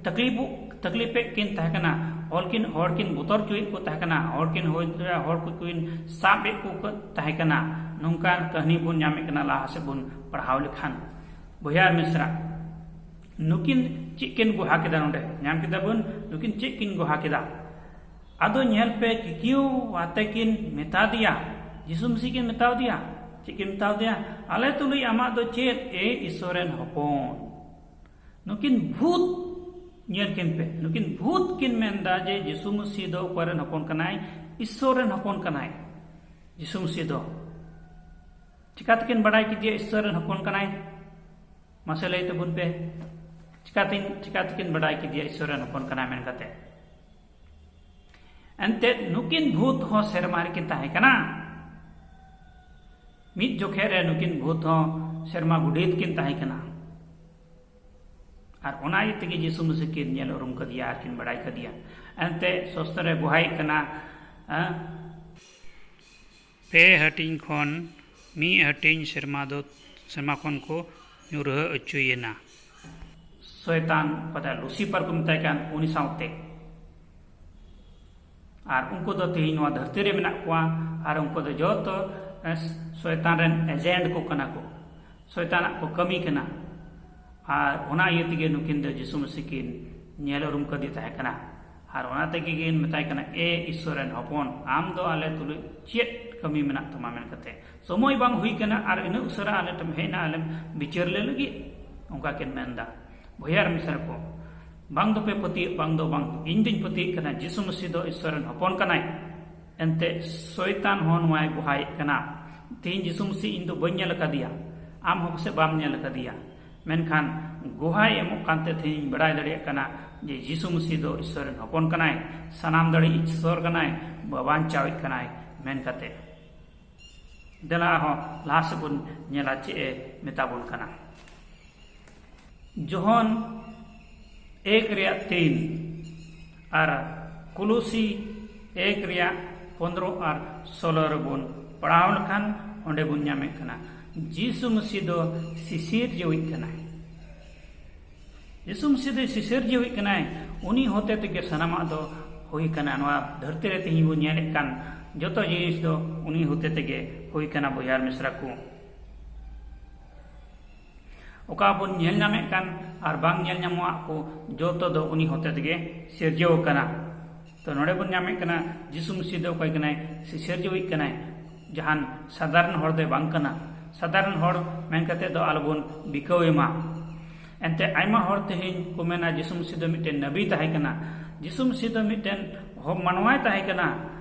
ᱛᱟᱠᱞᱤᱯ, ᱛᱟᱠᱞᱤᱯᱮᱫ ᱠᱤᱱ ᱛᱟᱦᱮᱸ ᱠᱟᱱᱟ, ᱦᱚᱲ ᱠᱤᱱ, ᱦᱚᱲ ᱠᱤᱱ ᱵᱚᱛᱚᱨ ᱦᱚᱪᱚᱭᱮᱫ ᱠᱚ ᱛᱟᱦᱮᱸ ᱠᱟᱱᱟ, ᱦᱚᱲ ᱠᱤᱱ ᱦᱚᱭ, ᱦᱚᱲ ᱠᱚ ᱠᱤᱱ ᱥᱟᱵ ᱮᱫ ᱠᱚ ᱛᱟᱦᱮᱸ ᱠᱟᱱᱟ᱾ ᱱᱚᱝᱠᱟᱱ ᱠᱟᱹᱦᱱᱤ ᱵᱚᱱ ᱧᱟᱢᱮᱫ ᱠᱟᱱᱟ ᱞᱟᱦᱟ ᱥᱮᱫ ᱵᱚᱱ ᱯᱟᱲᱦᱟᱣ ᱞᱮᱠᱷᱟᱱ᱾ ᱵᱚᱭᱦᱟ ᱟᱨ ᱢᱤᱥᱨᱟ, ᱱᱩᱠᱤᱱ ᱪᱮᱫ ᱠᱤᱱ ᱜᱚᱦᱟ ᱠᱮᱫᱟ ᱱᱚᱰᱮ? ᱧᱟᱢ ᱠᱮᱫᱟ ᱵᱚᱱ, ᱱᱩᱠᱤᱱ ᱪᱮᱫ ᱠᱤᱱ ᱜᱚᱦᱟ ᱠᱮᱫᱟ? ᱟᱫᱚ ᱧᱮᱞ ᱯᱮ, ᱠᱤᱠᱤᱭᱟᱹᱣ ᱟᱛᱮ ᱠᱤᱱ ᱢᱮᱛᱟ ᱫᱮᱭᱟ, ᱡᱤᱥᱩ ᱢᱟᱹᱥᱤ ᱠᱤᱱ ᱢᱮᱛᱟ ᱫᱮᱭᱟ᱾ ᱪᱮᱫ ᱠᱤᱱ ᱢᱮᱛᱟ ᱫᱮᱭᱟ? ᱟᱞᱮ ᱛᱩᱞᱩᱡ ᱟᱢᱟᱜ ᱫᱚ ᱪᱮᱫ, ᱮ ᱤᱥᱥᱚᱨ ᱨᱮᱱ ᱦᱚᱯᱚᱱ? ᱱᱩᱠᱤᱱ ᱵᱷᱩᱛ ᱧᱮᱞ ᱠᱤᱱ ᱯᱮ, ᱱᱩᱠᱤᱱ ᱵᱷᱩᱛ ᱠᱤᱱ ᱢᱮᱱᱫᱟ ᱡᱮ ᱡᱤᱥᱩ ᱢᱟᱹᱥᱤ ᱫᱚ ᱚᱠᱚᱭ ᱨᱮᱱ ᱦᱚᱯᱚᱱ ᱠᱟᱱᱟᱭ? ᱤᱥᱥᱚᱨ ᱨᱮᱱ ᱦᱚᱯᱚᱱ ᱠᱟᱱᱟᱭ ᱡᱤᱥᱩ ᱢᱟᱹᱥᱤ ᱫᱚ᱾ ᱪᱤᱠᱟ ᱛᱮᱠᱤᱱ ᱵᱟᱰᱟᱭ ᱠᱮᱫᱮᱭᱟ ᱤᱥᱥᱚᱨ ᱨᱮᱱ ᱦᱚᱯᱚᱱ ᱠᱟᱱᱟᱭ? ᱢᱟᱥᱮ ᱞᱟᱹᱭ ᱛᱟᱵᱚᱱ ᱯᱮ, ᱪᱤᱠᱟᱛᱤᱧ ᱪᱤᱠᱟ ᱛᱮᱠᱤᱱ ᱵᱟᱰᱟᱭ ᱠᱮᱫᱮᱭᱟ ᱤᱥᱥᱚᱨ ᱨᱮᱱ ᱦᱚᱯᱚᱱ ᱠᱟᱱᱟᱭ ᱢᱮᱱ ᱠᱟᱛᱮ? ᱮᱱᱛᱮᱫ ᱱᱩᱠᱤᱱ ᱵᱷᱩᱛ ᱦᱚᱸ ᱥᱮᱨᱢᱟ ᱨᱮᱠᱤᱱ ᱛᱟᱦᱮᱸ ᱠᱟᱱᱟ᱾ ᱢᱤᱫ ᱡᱚᱠᱷᱮᱡ ᱨᱮ ᱱᱩᱠᱤᱱ ᱵᱷᱩᱛ ᱦᱚᱸ ᱥᱮᱨᱢᱟ ᱜᱚᱰᱮᱛ ᱠᱤᱱ ᱛᱟᱦᱮᱸ ᱠᱟᱱᱟ᱾ ᱟᱨ ᱚᱱᱟ ᱤᱭᱟᱹ ᱛᱮᱜᱮ ᱡᱤᱥᱩ ᱢᱟᱹᱥᱤ ᱠᱤᱱ ᱧᱮᱞ ᱩᱨᱩᱢ ᱠᱟᱫᱮᱭᱟ ᱟᱨ ᱠᱤᱱ ᱵᱟᱰᱟᱭ ᱠᱟᱫᱮᱭᱟ᱾ ᱮᱱᱛᱮ ᱥᱚᱥᱛᱚ ᱨᱮ ᱜᱚᱦᱟᱭᱮᱫ ᱠᱟᱱᱟ, ᱦᱮᱸ? ᱯᱮ ᱦᱟᱹᱴᱤᱧ ᱠᱷᱚᱱ ᱢᱤᱫ ᱦᱟᱹᱴᱤᱧ ᱥᱮᱨᱢᱟ ᱫᱚ, ᱥᱮᱨᱢᱟ ᱠᱷᱚᱱ ᱠᱚ ᱧᱩᱨᱦᱟᱹ ᱦᱚᱪᱚᱭᱮᱱᱟ᱾ ᱥᱚᱭᱛᱟᱱ, ᱚᱠᱚᱭ ᱫᱚ ᱞᱩᱥᱤᱯᱟᱨ ᱠᱚ ᱢᱮᱛᱟᱭ ᱠᱟᱱ, ᱩᱱᱤ ᱥᱟᱶᱛᱮ᱾ ᱟᱨ ᱩᱱᱠᱩ ᱫᱚ ᱛᱮᱦᱮᱧ ᱱᱚᱣᱟ ᱫᱷᱟᱹᱨᱛᱤ ᱨᱮ ᱢᱮᱱᱟᱜ ᱠᱚᱣᱟ᱾ ᱟᱨ ᱩᱱᱠᱩ ᱫᱚ ᱡᱚᱛᱚ, ᱮ, ᱥᱚᱭᱛᱟᱱ ᱨᱮᱱ ᱮᱡᱮᱱᱴ ᱠᱚ ᱠᱟᱱᱟ ᱠᱚ, ᱥᱚᱭᱛᱟᱱᱟᱜ ᱠᱚ ᱠᱟᱹᱢᱤ ᱠᱟᱱᱟ᱾ ᱟᱨ ᱚᱱᱟ ᱤᱭᱟᱹ ᱛᱮᱜᱮ ᱱᱩᱠᱤᱱ ᱫᱚ ᱡᱤᱥᱩ ᱢᱟᱹᱥᱤ ᱠᱤᱱ ᱧᱮᱞ ᱩᱨᱩᱢ ᱠᱟᱫᱮ ᱛᱟᱦᱮᱸ ᱠᱟᱱᱟ᱾ ᱟᱨ ᱚᱱᱟ ᱛᱮᱜᱮ ᱠᱤᱱ ᱢᱮᱛᱟᱭ ᱠᱟᱱᱟ, "ᱮ ᱤᱥᱥᱚᱨ ᱨᱮᱱ ᱦᱚᱯᱚᱱ, ᱟᱢ ᱫᱚ ᱟᱞᱮ ᱛᱩᱞᱩᱡ ᱪᱮᱫ ᱠᱟᱹᱢᱤ ᱢᱮᱱᱟᱜ ᱛᱟᱢᱟ?" ᱢᱮᱱ ᱠᱟᱛᱮ, "ᱥᱚᱢᱚᱭ ᱵᱟᱝ ᱦᱩᱭ ᱠᱟᱱᱟ ᱟᱨ ᱤᱱᱟᱹᱜ ᱩᱥᱟᱹᱨᱟ ᱟᱞᱮ ᱴᱷᱮᱱ ᱦᱮᱡ ᱮᱱᱟ, ᱟᱞᱮᱢ ᱵᱤᱪᱟᱹᱨ ᱞᱮ ᱞᱟᱹᱜᱤᱫ?" ᱚᱱᱠᱟ ᱠᱤᱱ ᱢᱮᱱᱫᱟ᱾ ᱵᱷᱚᱭᱦᱟᱨ ᱢᱤᱥᱨᱟ ᱠᱚ, ᱵᱟᱝ ᱫᱚᱯᱮ ᱯᱟᱹᱛᱭᱟᱹᱜ, ᱵᱟᱝ ᱫᱚ ᱵᱟᱝ, ᱤᱧ ᱫᱩᱧ ᱯᱟᱹᱛᱭᱟᱹᱜ ᱠᱟᱱᱟ ᱡᱤᱥᱩ ᱢᱟᱹᱥᱤ ᱫᱚ ᱤᱥᱥᱚᱨ ᱨᱮᱱ ᱦᱚᱯᱚᱱ ᱠᱟᱱᱟᱭ᱾ ᱮᱱᱛᱮ ᱥᱚᱭᱛᱟᱱ ᱦᱚᱸ ᱱᱚᱣᱟᱭ ᱜᱚᱦᱟᱭᱮᱫ ᱠᱟᱱᱟ, "ᱛᱮᱦᱮᱧ ᱡᱤᱥᱩ ᱢᱟᱹᱥᱤ ᱤᱧ ᱫᱚ ᱵᱟᱹᱧ ᱧᱮᱞ ᱟᱠᱟᱫᱮᱭᱟ, ᱟᱢ ᱦᱚᱸ ᱯᱟᱥᱮᱡ ᱵᱟᱢ ᱧᱮᱞ ᱟᱠᱟᱫᱮᱭᱟ, ᱢᱮᱱᱠᱷᱟᱱ ᱜᱚᱦᱟᱭ ᱮᱢᱚᱜ ᱠᱟᱱᱛᱮ ᱛᱮᱦᱮᱧ ᱤᱧ ᱵᱟᱲᱟᱭ ᱫᱟᱲᱮᱭᱟᱜ ᱠᱟᱱᱟ ᱡᱮ ᱡᱤᱥᱩ ᱢᱟᱹᱥᱤ ᱫᱚ ᱤᱥᱥᱚᱨ ᱨᱮᱱ ᱦᱚᱯᱚᱱ ᱠᱟᱱᱟᱭ, ᱥᱟᱱᱟᱢ ᱫᱟᱲᱮ ᱤᱥᱥᱚᱨ ᱠᱟᱱᱟᱭ, ᱵᱟᱧᱪᱟᱣᱤᱡ ᱠᱟᱱᱟᱭ" ᱢᱮᱱ ᱠᱟᱛᱮ᱾ ᱫᱮᱞᱟ ᱟᱨᱦᱚᱸ ᱞᱟᱦᱟ ᱥᱮᱫ ᱵᱚᱱ ᱧᱮᱞᱟ ᱪᱮᱫ ᱮ ᱢᱮᱛᱟ ᱵᱚᱱ ᱠᱟᱱᱟ᱾ ᱡᱚᱦᱚᱱ ᱮᱠ ᱨᱮᱭᱟᱜ ᱛᱤᱱ ᱟᱨ ᱠᱩᱞᱩᱥᱤ ᱮᱠ ᱨᱮᱭᱟᱜ ᱯᱚᱱᱫᱽᱨᱚ ᱟᱨ ᱥᱳᱞᱳ ᱨᱮᱵᱚᱱ ᱯᱟᱲᱦᱟᱣ ᱞᱮᱠᱷᱟᱱ ᱚᱸᱰᱮ ᱵᱚᱱ ᱧᱟᱢᱮᱫ ᱠᱟᱱᱟ, ᱡᱤᱥᱩ ᱢᱟᱹᱥᱤ ᱫᱚ ᱥᱤᱥᱤᱨ ᱡᱤᱣᱤᱡ ᱠᱟᱱᱟᱭ᱾ ᱡᱤᱥᱩ ᱢᱟᱹᱥᱤ ᱫᱚ ᱥᱤᱥᱤᱨ ᱡᱤᱣᱤᱡ ᱠᱟᱱᱟᱭ, ᱩᱱᱤ ᱦᱚᱛᱮ ᱛᱮᱜᱮ ᱥᱟᱱᱟᱢᱟᱜ ᱫᱚ ᱦᱩᱭ ᱠᱟᱱᱟ᱾ ᱱᱚᱣᱟ ᱫᱷᱟᱹᱨᱛᱤ ᱨᱮ ᱛᱮᱦᱮᱧ ᱵᱚᱱ ᱧᱮᱞᱮᱫ ᱠᱟᱱ ᱡᱚᱛᱚ ᱡᱤᱱᱤᱥ ᱫᱚ ᱩᱱᱤ ᱦᱚᱛᱮ ᱛᱮᱜᱮ ᱦᱩᱭ ᱠᱟᱱᱟ, ᱵᱚᱭᱦᱟ ᱟᱨ ᱢᱤᱥᱨᱟ ᱠᱚ᱾ ᱚᱠᱟ ᱵᱚᱱ ᱧᱮᱞ ᱧᱟᱢᱮᱫ ᱠᱟᱱ ᱟᱨ ᱵᱟᱝ ᱧᱮᱞ ᱧᱟᱢᱚᱜ ᱠᱚ, ᱡᱚᱛᱚ ᱫᱚ ᱩᱱᱤ ᱦᱚᱛᱮ ᱛᱮᱜᱮ ᱥᱤᱨᱡᱟᱹᱣ ᱠᱟᱱᱟ᱾ ᱛᱚ ᱱᱚᱰᱮ ᱵᱚᱱ ᱧᱟᱢᱮᱫ ᱠᱟᱱᱟ, ᱡᱤᱥᱩ ᱢᱟᱹᱥᱤ ᱫᱚ ᱚᱠᱚᱭ ᱠᱟᱱᱟᱭ? ᱥᱤᱥᱤᱨ ᱡᱤᱣᱤᱡ ᱠᱟᱱᱟᱭ, ᱡᱟᱦᱟᱱ ᱥᱟᱫᱷᱟᱨᱚᱱ ᱦᱚᱲ ᱫᱚᱭ ᱵᱟᱝ ᱠᱟᱱᱟ᱾ ᱥᱟᱫᱷᱟᱨᱚᱱ ᱦᱚᱲ ᱢᱮᱱ ᱠᱟᱛᱮ ᱫᱚ ᱟᱞᱚᱵᱚᱱ ᱵᱤᱠᱟᱹᱣ ᱮᱢᱟ᱾ ᱮᱱᱛᱮ ᱟᱭᱢᱟ ᱦᱚᱲ ᱛᱮᱦᱮᱧ ᱠᱚ ᱢᱮᱱᱟ ᱡᱤᱥᱩ ᱢᱟᱹᱥᱤ ᱫᱚ ᱢᱤᱫᱴᱮᱱ ᱱᱟᱵᱤ ᱛᱟᱦᱮᱸ ᱠᱟᱱᱟ, ᱡᱤᱥᱩ ᱢᱟᱹᱥᱤ ᱫᱚ ᱢᱤᱫᱴᱮᱱ ᱦᱚ-, ᱢᱟᱱᱣᱟᱭ ᱛᱟᱦᱮᱸ ᱠᱟᱱᱟ,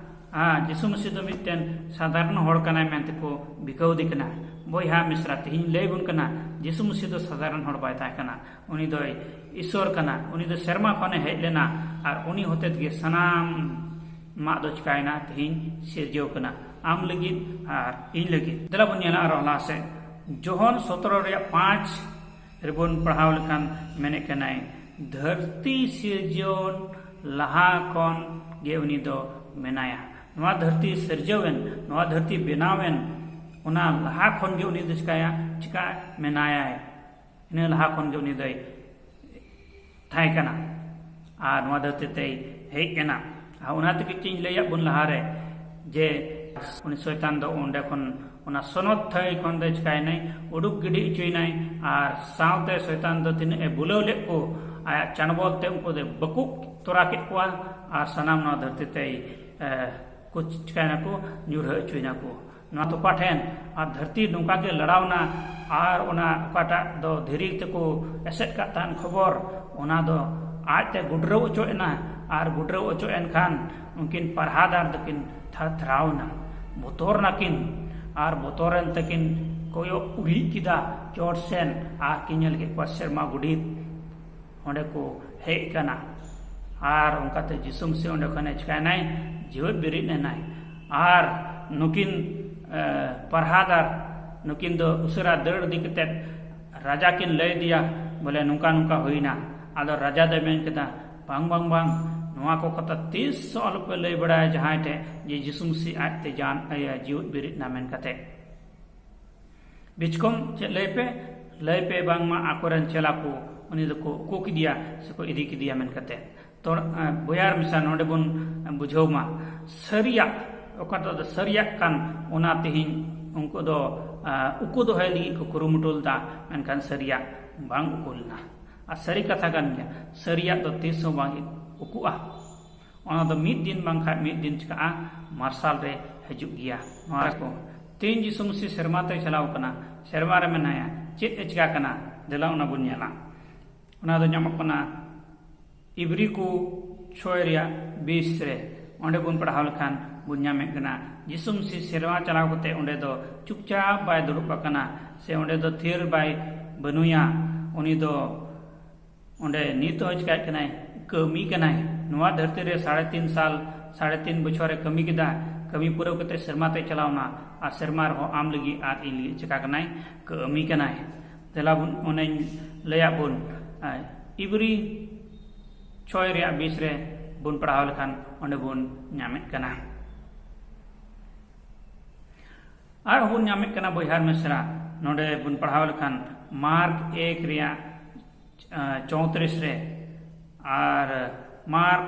ᱟᱨ ᱡᱤᱥᱩ ᱢᱟᱹᱥᱤ ᱫᱚ ᱢᱤᱫᱴᱮᱱ ᱥᱟᱫᱷᱟᱨᱚᱱ ᱦᱚᱲ ᱠᱟᱱᱟᱭ ᱢᱮᱱᱛᱮ ᱠᱚ ᱵᱤᱠᱟᱹᱣᱫᱮ ᱠᱟᱱᱟ᱾ ᱵᱚᱭᱦᱟ ᱢᱤᱥᱨᱟ, ᱛᱮᱦᱮᱧ ᱞᱟᱹᱭ ᱵᱚᱱ ᱠᱟᱱᱟ, ᱡᱤᱥᱩ ᱢᱟᱹᱥᱤ ᱫᱚ ᱥᱟᱫᱷᱟᱨᱚᱱ ᱦᱚᱲ ᱵᱟᱭ ᱛᱟᱦᱮᱸ ᱠᱟᱱᱟ᱾ ᱩᱱᱤ ᱫᱚᱭ ᱤᱥᱚᱨ ᱠᱟᱱᱟ, ᱩᱱᱤ ᱫᱚ ᱥᱮᱨᱢᱟ ᱠᱷᱚᱱᱮ ᱦᱮᱡ ᱞᱮᱱᱟ ᱟᱨ ᱩᱱᱤ ᱦᱚᱛᱮ ᱛᱮᱜᱮ ᱥᱟᱱᱟᱢ ᱢᱟᱜ ᱫᱚ ᱪᱤᱠᱟᱭᱮᱱᱟ, ᱛᱮᱦᱮᱧ ᱥᱤᱨᱡᱟᱹᱣ ᱠᱟᱱᱟ ᱟᱢ ᱞᱟᱹᱜᱤᱫ ᱟᱨ ᱤᱧ ᱞᱟᱹᱜᱤᱫ᱾ ᱫᱮᱞᱟ ᱵᱚᱱ ᱧᱮᱞᱟ ᱟᱨᱚ ᱞᱟᱦᱟ ᱥᱮᱫ, ᱡᱚᱦᱚᱱ ᱥᱚᱛᱨᱚ ᱨᱮᱭᱟᱜ ᱯᱟᱸᱪ ᱨᱮᱵᱚᱱ ᱯᱟᱲᱦᱟᱣ ᱞᱮᱠᱷᱟᱱ ᱢᱮᱱᱮᱫ ᱠᱟᱱᱟᱭ, ᱫᱷᱟᱹᱨᱛᱤ ᱥᱤᱨᱡᱚᱱ ᱞᱟᱦᱟ ᱠᱷᱚᱱ ᱜᱮ ᱩᱱᱤ ᱫᱚ ᱢᱮᱱᱟᱭᱟ᱾ ᱱᱚᱣᱟ ᱫᱷᱟᱹᱨᱛᱤ ᱥᱤᱨᱡᱟᱹᱣᱮᱱ, ᱱᱚᱣᱟ ᱫᱷᱟᱹᱨᱛᱤ ᱵᱮᱱᱟᱣᱮᱱ, ᱚᱱᱟ ᱞᱟᱦᱟ ᱠᱷᱚᱱ ᱜᱮ ᱩᱱᱤ ᱫᱚ ᱪᱤᱠᱟᱭᱟ, ᱪᱤᱠᱟ ᱢᱮᱱᱟᱭᱟᱭ᱾ ᱤᱱᱟᱹ ᱞᱟᱦᱟ ᱠᱷᱚᱱ ᱜᱮ ᱩᱱᱤ ᱫᱚᱭ ᱛᱟᱦᱮᱸ ᱠᱟᱱᱟ ᱟᱨ ᱱᱚᱣᱟ ᱫᱷᱟᱹᱨᱛᱤ ᱛᱮᱭ ᱦᱮᱡ ᱮᱱᱟ᱾ ᱟᱨ ᱚᱱᱟ ᱛᱮᱜᱮ ᱪᱮᱫ ᱤᱧ ᱞᱟᱹᱭᱟᱫ ᱵᱚᱱ ᱞᱟᱦᱟᱨᱮ, ᱡᱮ ᱩᱱᱤ ᱥᱚᱭᱛᱟᱱ ᱫᱚ ᱚᱸᱰᱮ ᱠᱷᱚᱱ, ᱚᱱᱟ ᱥᱚᱱᱚᱛ ᱛᱷᱟᱹᱭ ᱠᱷᱚᱱ ᱫᱚ ᱪᱤᱠᱟᱭᱮᱱᱟᱭ, ᱩᱰᱩᱠ ᱜᱤᱰᱤ ᱦᱚᱪᱚᱭᱮᱱᱟᱭ᱾ ᱟᱨ ᱥᱟᱶᱛᱮ ᱥᱚᱭᱛᱟᱱ ᱫᱚ ᱛᱤᱱᱟᱹᱜ ᱮ ᱵᱩᱞᱟᱹᱣ ᱞᱮᱫ ᱠᱚ, ᱟᱭᱟᱜ ᱪᱟᱱᱵᱚᱞ ᱛᱮ ᱩᱱᱠᱩ ᱫᱚᱭ ᱵᱟᱹᱠᱩᱵ ᱛᱚᱨᱟ ᱠᱮᱫ ᱠᱚᱣᱟ ᱟᱨ ᱥᱟᱱᱟᱢ ᱱᱚᱣᱟ ᱫᱷᱟᱹᱨᱛᱤ ᱛᱮᱭ, ᱮ, ᱠᱚ ᱪᱤᱠᱟᱭᱮᱱᱟᱠᱚ, ᱧᱩᱨᱦᱟᱹ ᱦᱚᱪᱚᱭᱮᱱᱟᱠᱚ᱾ ᱱᱚᱣᱟ ᱛᱚᱯᱟ ᱴᱷᱮᱱ ᱟᱨ ᱫᱷᱟᱹᱨᱛᱤ ᱱᱚᱝᱠᱟ ᱜᱮ ᱞᱟᱲᱟᱣᱱᱟ ᱟᱨ ᱚᱱᱟ ᱚᱠᱟᱴᱟᱜ ᱫᱚ ᱫᱷᱤᱨᱤ ᱛᱮᱠᱚ ᱮᱥᱮᱫ ᱠᱟᱜ ᱛᱟᱦᱮᱱ ᱠᱷᱚᱵᱚᱨ, ᱚᱱᱟ ᱫᱚ ᱟᱡᱛᱮ ᱜᱩᱰᱨᱟᱹᱣ ᱚᱪᱚᱜ ᱮᱱᱟ᱾ ᱟᱨ ᱜᱩᱰᱨᱟᱹᱣ ᱚᱪᱚᱜ ᱮᱱ ᱠᱷᱟᱱ ᱩᱱᱠᱤᱱ ᱯᱟᱨᱦᱟᱫᱟᱨ ᱫᱚᱠᱤᱱ ᱛᱷᱟᱨ ᱛᱷᱟᱨᱟᱣ ᱮᱱᱟ, ᱵᱚᱛᱚᱨ ᱱᱟᱠᱤᱱ᱾ ᱟᱨ ᱵᱚᱛᱚᱨᱮᱱ ᱛᱮᱠᱤᱱ ᱠᱚᱭᱚᱜ ᱩᱨᱤᱡ ᱠᱮᱫᱟ ᱪᱚᱴ ᱥᱮᱱ ᱟᱨ ᱠᱤᱱ ᱧᱮᱞ ᱠᱮᱫ ᱠᱚᱣᱟ ᱥᱮᱨᱢᱟ ᱜᱚᱰᱮᱛ ᱚᱸᱰᱮ ᱠᱚ ᱦᱮᱡ ᱟᱠᱟᱱᱟ᱾ ᱟᱨ ᱚᱱᱠᱟᱛᱮ ᱡᱤᱥᱩ ᱢᱟᱹᱥᱤ ᱚᱸᱰᱮ ᱠᱷᱚᱱᱮ ᱪᱤᱠᱟᱭᱱᱟᱭ? ᱡᱤᱣᱮᱫ ᱵᱮᱨᱮᱫ ᱮᱱᱟᱭ᱾ ᱟᱨ ᱱᱩᱠᱤᱱ, ᱮ, ᱯᱟᱨᱦᱟᱫᱟᱨ, ᱱᱩᱠᱤᱱ ᱫᱚ ᱩᱥᱟᱹᱨᱟ ᱫᱟᱹᱲ ᱤᱫᱤ ᱠᱟᱛᱮᱫ ᱨᱟᱡᱟ ᱠᱤᱱ ᱞᱟᱹᱭ ᱟᱫᱮᱭᱟ, ᱵᱚᱞᱮ, ᱱᱚᱝᱠᱟ ᱱᱚᱝᱠᱟ ᱦᱩᱭᱱᱟ᱾ ᱟᱫᱚ ᱨᱟᱡᱟ ᱫᱚᱭ ᱢᱮᱱ ᱠᱮᱫᱟ, ᱵᱟᱝ, ᱵᱟᱝ, ᱵᱟᱝ, ᱱᱚᱣᱟ ᱠᱚ ᱠᱟᱛᱷᱟ ᱛᱤᱥ ᱦᱚᱸ ᱟᱞᱚᱯᱮ ᱞᱟᱹᱭ ᱵᱟᱲᱟᱭᱟ ᱡᱟᱦᱟᱸᱭ ᱴᱷᱮᱱ, ᱡᱮ ᱡᱤᱥᱩ ᱢᱟᱹᱥᱤ ᱟᱡᱛᱮ ᱡᱟᱱ, ᱤᱭᱟᱹ, ᱡᱤᱣᱮᱫ ᱵᱮᱨᱮᱫ ᱮᱱᱟ ᱢᱮᱱ ᱠᱟᱛᱮ᱾ ᱵᱤᱪᱠᱚᱢ ᱪᱮᱫ ᱞᱟᱹᱭ ᱯᱮ? ᱞᱟᱹᱭ ᱯᱮ ᱵᱟᱝᱢᱟ ᱟᱠᱚᱨᱮᱱ ᱪᱮᱞᱟ ᱠᱚ ᱩᱱᱤ ᱫᱚᱠᱚ ᱩᱠᱩ ᱠᱮᱫᱮᱭᱟ ᱥᱮᱠᱚ ᱤᱫᱤ ᱠᱮᱫᱮᱭᱟ ᱢᱮᱱ ᱠᱟᱛᱮ᱾ ᱛᱚ, ᱮ, ᱵᱚᱭᱦᱟ ᱟᱨ ᱢᱤᱥᱨᱟ, ᱱᱚᱰᱮ ᱵᱚᱱ ᱵᱩᱡᱷᱟᱹᱣ ᱢᱟ, ᱥᱟᱹᱨᱤᱭᱟᱜ, ᱚᱠᱟᱴᱟᱜ ᱫᱚ ᱥᱟᱹᱨᱤᱭᱟᱜ ᱠᱟᱱ, ᱚᱱᱟ ᱛᱮᱦᱮᱧ ᱩᱱᱠᱩ ᱫᱚ, ᱮ, ᱩᱠᱩ ᱫᱚᱦᱚᱭ ᱞᱟᱹᱜᱤᱫ ᱠᱚ ᱠᱩᱨᱩᱢᱩᱴᱩ ᱞᱮᱫᱟ, ᱢᱮᱱᱠᱷᱟᱱ ᱥᱟᱹᱨᱤᱭᱟᱜ ᱵᱟᱝ ᱩᱠᱩ ᱞᱮᱱᱟ᱾ ᱟᱨ ᱥᱟᱹᱨᱤ ᱠᱟᱛᱷᱟ ᱠᱟᱱ ᱜᱮᱭᱟ, ᱥᱟᱹᱨᱤᱭᱟᱜ ᱫᱚ ᱛᱤᱥ ᱦᱚᱸ ᱵᱟᱝ ᱩᱠᱩᱜᱼᱟ᱾ ᱚᱱᱟ ᱫᱚ ᱢᱤᱫ ᱫᱤᱱ ᱵᱟᱝᱠᱷᱟᱱ ᱢᱤᱫ ᱫᱤᱱ ᱪᱤᱠᱟᱹᱜᱼᱟ? ᱢᱟᱨᱥᱟᱞ ᱨᱮ ᱦᱤᱡᱩᱜ ᱜᱮᱭᱟ᱾ ᱱᱚᱣᱟ ᱠᱚ ᱛᱮᱦᱮᱧ ᱡᱤᱥᱩ ᱢᱟᱹᱥᱤ ᱥᱮᱨᱢᱟ ᱛᱮᱭ ᱪᱟᱞᱟᱣ ᱠᱟᱱᱟ, ᱥᱮᱨᱢᱟ ᱨᱮ ᱢᱮᱱᱟᱭᱟ, ᱪᱮᱫ ᱮ ᱪᱤᱠᱟ ᱠᱟᱱᱟ? ᱫᱮᱞᱟ ᱚᱱᱟ ᱵᱚᱱ ᱧᱮᱞᱟ᱾ ᱚᱱᱟ ᱫᱚ ᱧᱟᱢᱚᱜ ᱠᱟᱱᱟ ᱤᱵᱨᱤ ᱠᱚ ᱪᱷᱚᱭ ᱨᱮᱭᱟᱜ ᱵᱤᱥ ᱨᱮ᱾ ᱚᱸᱰᱮ ᱵᱚᱱ ᱯᱟᱲᱦᱟᱣ ᱞᱮᱠᱷᱟᱱ ᱵᱚᱱ ᱧᱟᱢᱮᱫ ᱠᱟᱱᱟ, ᱡᱤᱥᱩ ᱢᱟᱹᱥᱤ ᱥᱮᱨᱢᱟ ᱪᱟᱞᱟᱣ ᱠᱟᱛᱮ ᱚᱸᱰᱮ ᱫᱚ ᱪᱩᱯᱪᱟᱯ ᱵᱟᱭ ᱫᱩᱲᱩᱵ ᱟᱠᱟᱱᱟ, ᱥᱮ ᱚᱸᱰᱮ ᱫᱚ ᱛᱷᱤᱨ ᱵᱟᱭ ᱵᱟᱹᱱᱩᱭᱟ᱾ ᱩᱱᱤ ᱫᱚ ᱚᱸᱰᱮ ᱱᱤᱛ ᱦᱚᱸ ᱪᱤᱠᱟᱹᱭ ᱠᱟᱱᱟᱭ? ᱠᱟᱹᱢᱤ ᱠᱟᱱᱟᱭ᱾ ᱱᱚᱣᱟ ᱫᱷᱟᱹᱨᱛᱤ ᱨᱮ ᱥᱟᱲᱮ ᱛᱤᱱ ᱥᱟᱞ, ᱥᱟᱲᱮ ᱛᱤᱱ ᱵᱚᱪᱷᱚᱨᱮ ᱠᱟᱹᱢᱤ ᱠᱮᱫᱟ᱾ ᱠᱟᱹᱢᱤ ᱯᱩᱨᱟᱹᱣ ᱠᱟᱛᱮ ᱥᱮᱨᱢᱟ ᱛᱮᱭ ᱪᱟᱞᱟᱣᱱᱟ, ᱟᱨ ᱥᱮᱨᱢᱟ ᱨᱮᱦᱚᱸ ᱟᱢ ᱞᱟᱹᱜᱤᱫ ᱟᱨ ᱤᱧ ᱞᱟᱹᱜᱤᱫ ᱪᱤᱠᱟ ᱠᱟᱱᱟᱭ? ᱠᱟᱹᱢᱤ ᱠᱟᱱᱟᱭ᱾ ᱫᱮᱞᱟ ᱵᱚᱱ, ᱚᱱᱮᱧ ᱞᱟᱹᱭᱟᱫ ᱵᱚᱱ, ᱟᱭ, ᱤᱵᱨᱤ ᱪᱷᱚᱭ ᱨᱮᱭᱟᱜ ᱵᱤᱥ ᱨᱮ ᱵᱚᱱ ᱯᱟᱲᱦᱟᱣ ᱞᱮᱠᱷᱟᱱ ᱚᱸᱰᱮ ᱵᱚᱱ ᱧᱟᱢᱮᱫ ᱠᱟᱱᱟ᱾ ᱟᱨᱦᱚᱸ ᱵᱚᱱ ᱧᱟᱢᱮᱫ ᱠᱟᱱᱟ ᱵᱚᱭᱦᱟ ᱢᱤᱥᱨᱟ, ᱱᱚᱰᱮ ᱵᱚᱱ ᱯᱟᱲᱦᱟᱣ ᱞᱮᱠᱷᱟᱱ ᱢᱟᱨᱠ ᱮᱠ ᱨᱮᱭᱟᱜ, ᱟ, ᱪᱳᱭᱛᱨᱤᱥ ᱨᱮ ᱟᱨ ᱢᱟᱨᱠ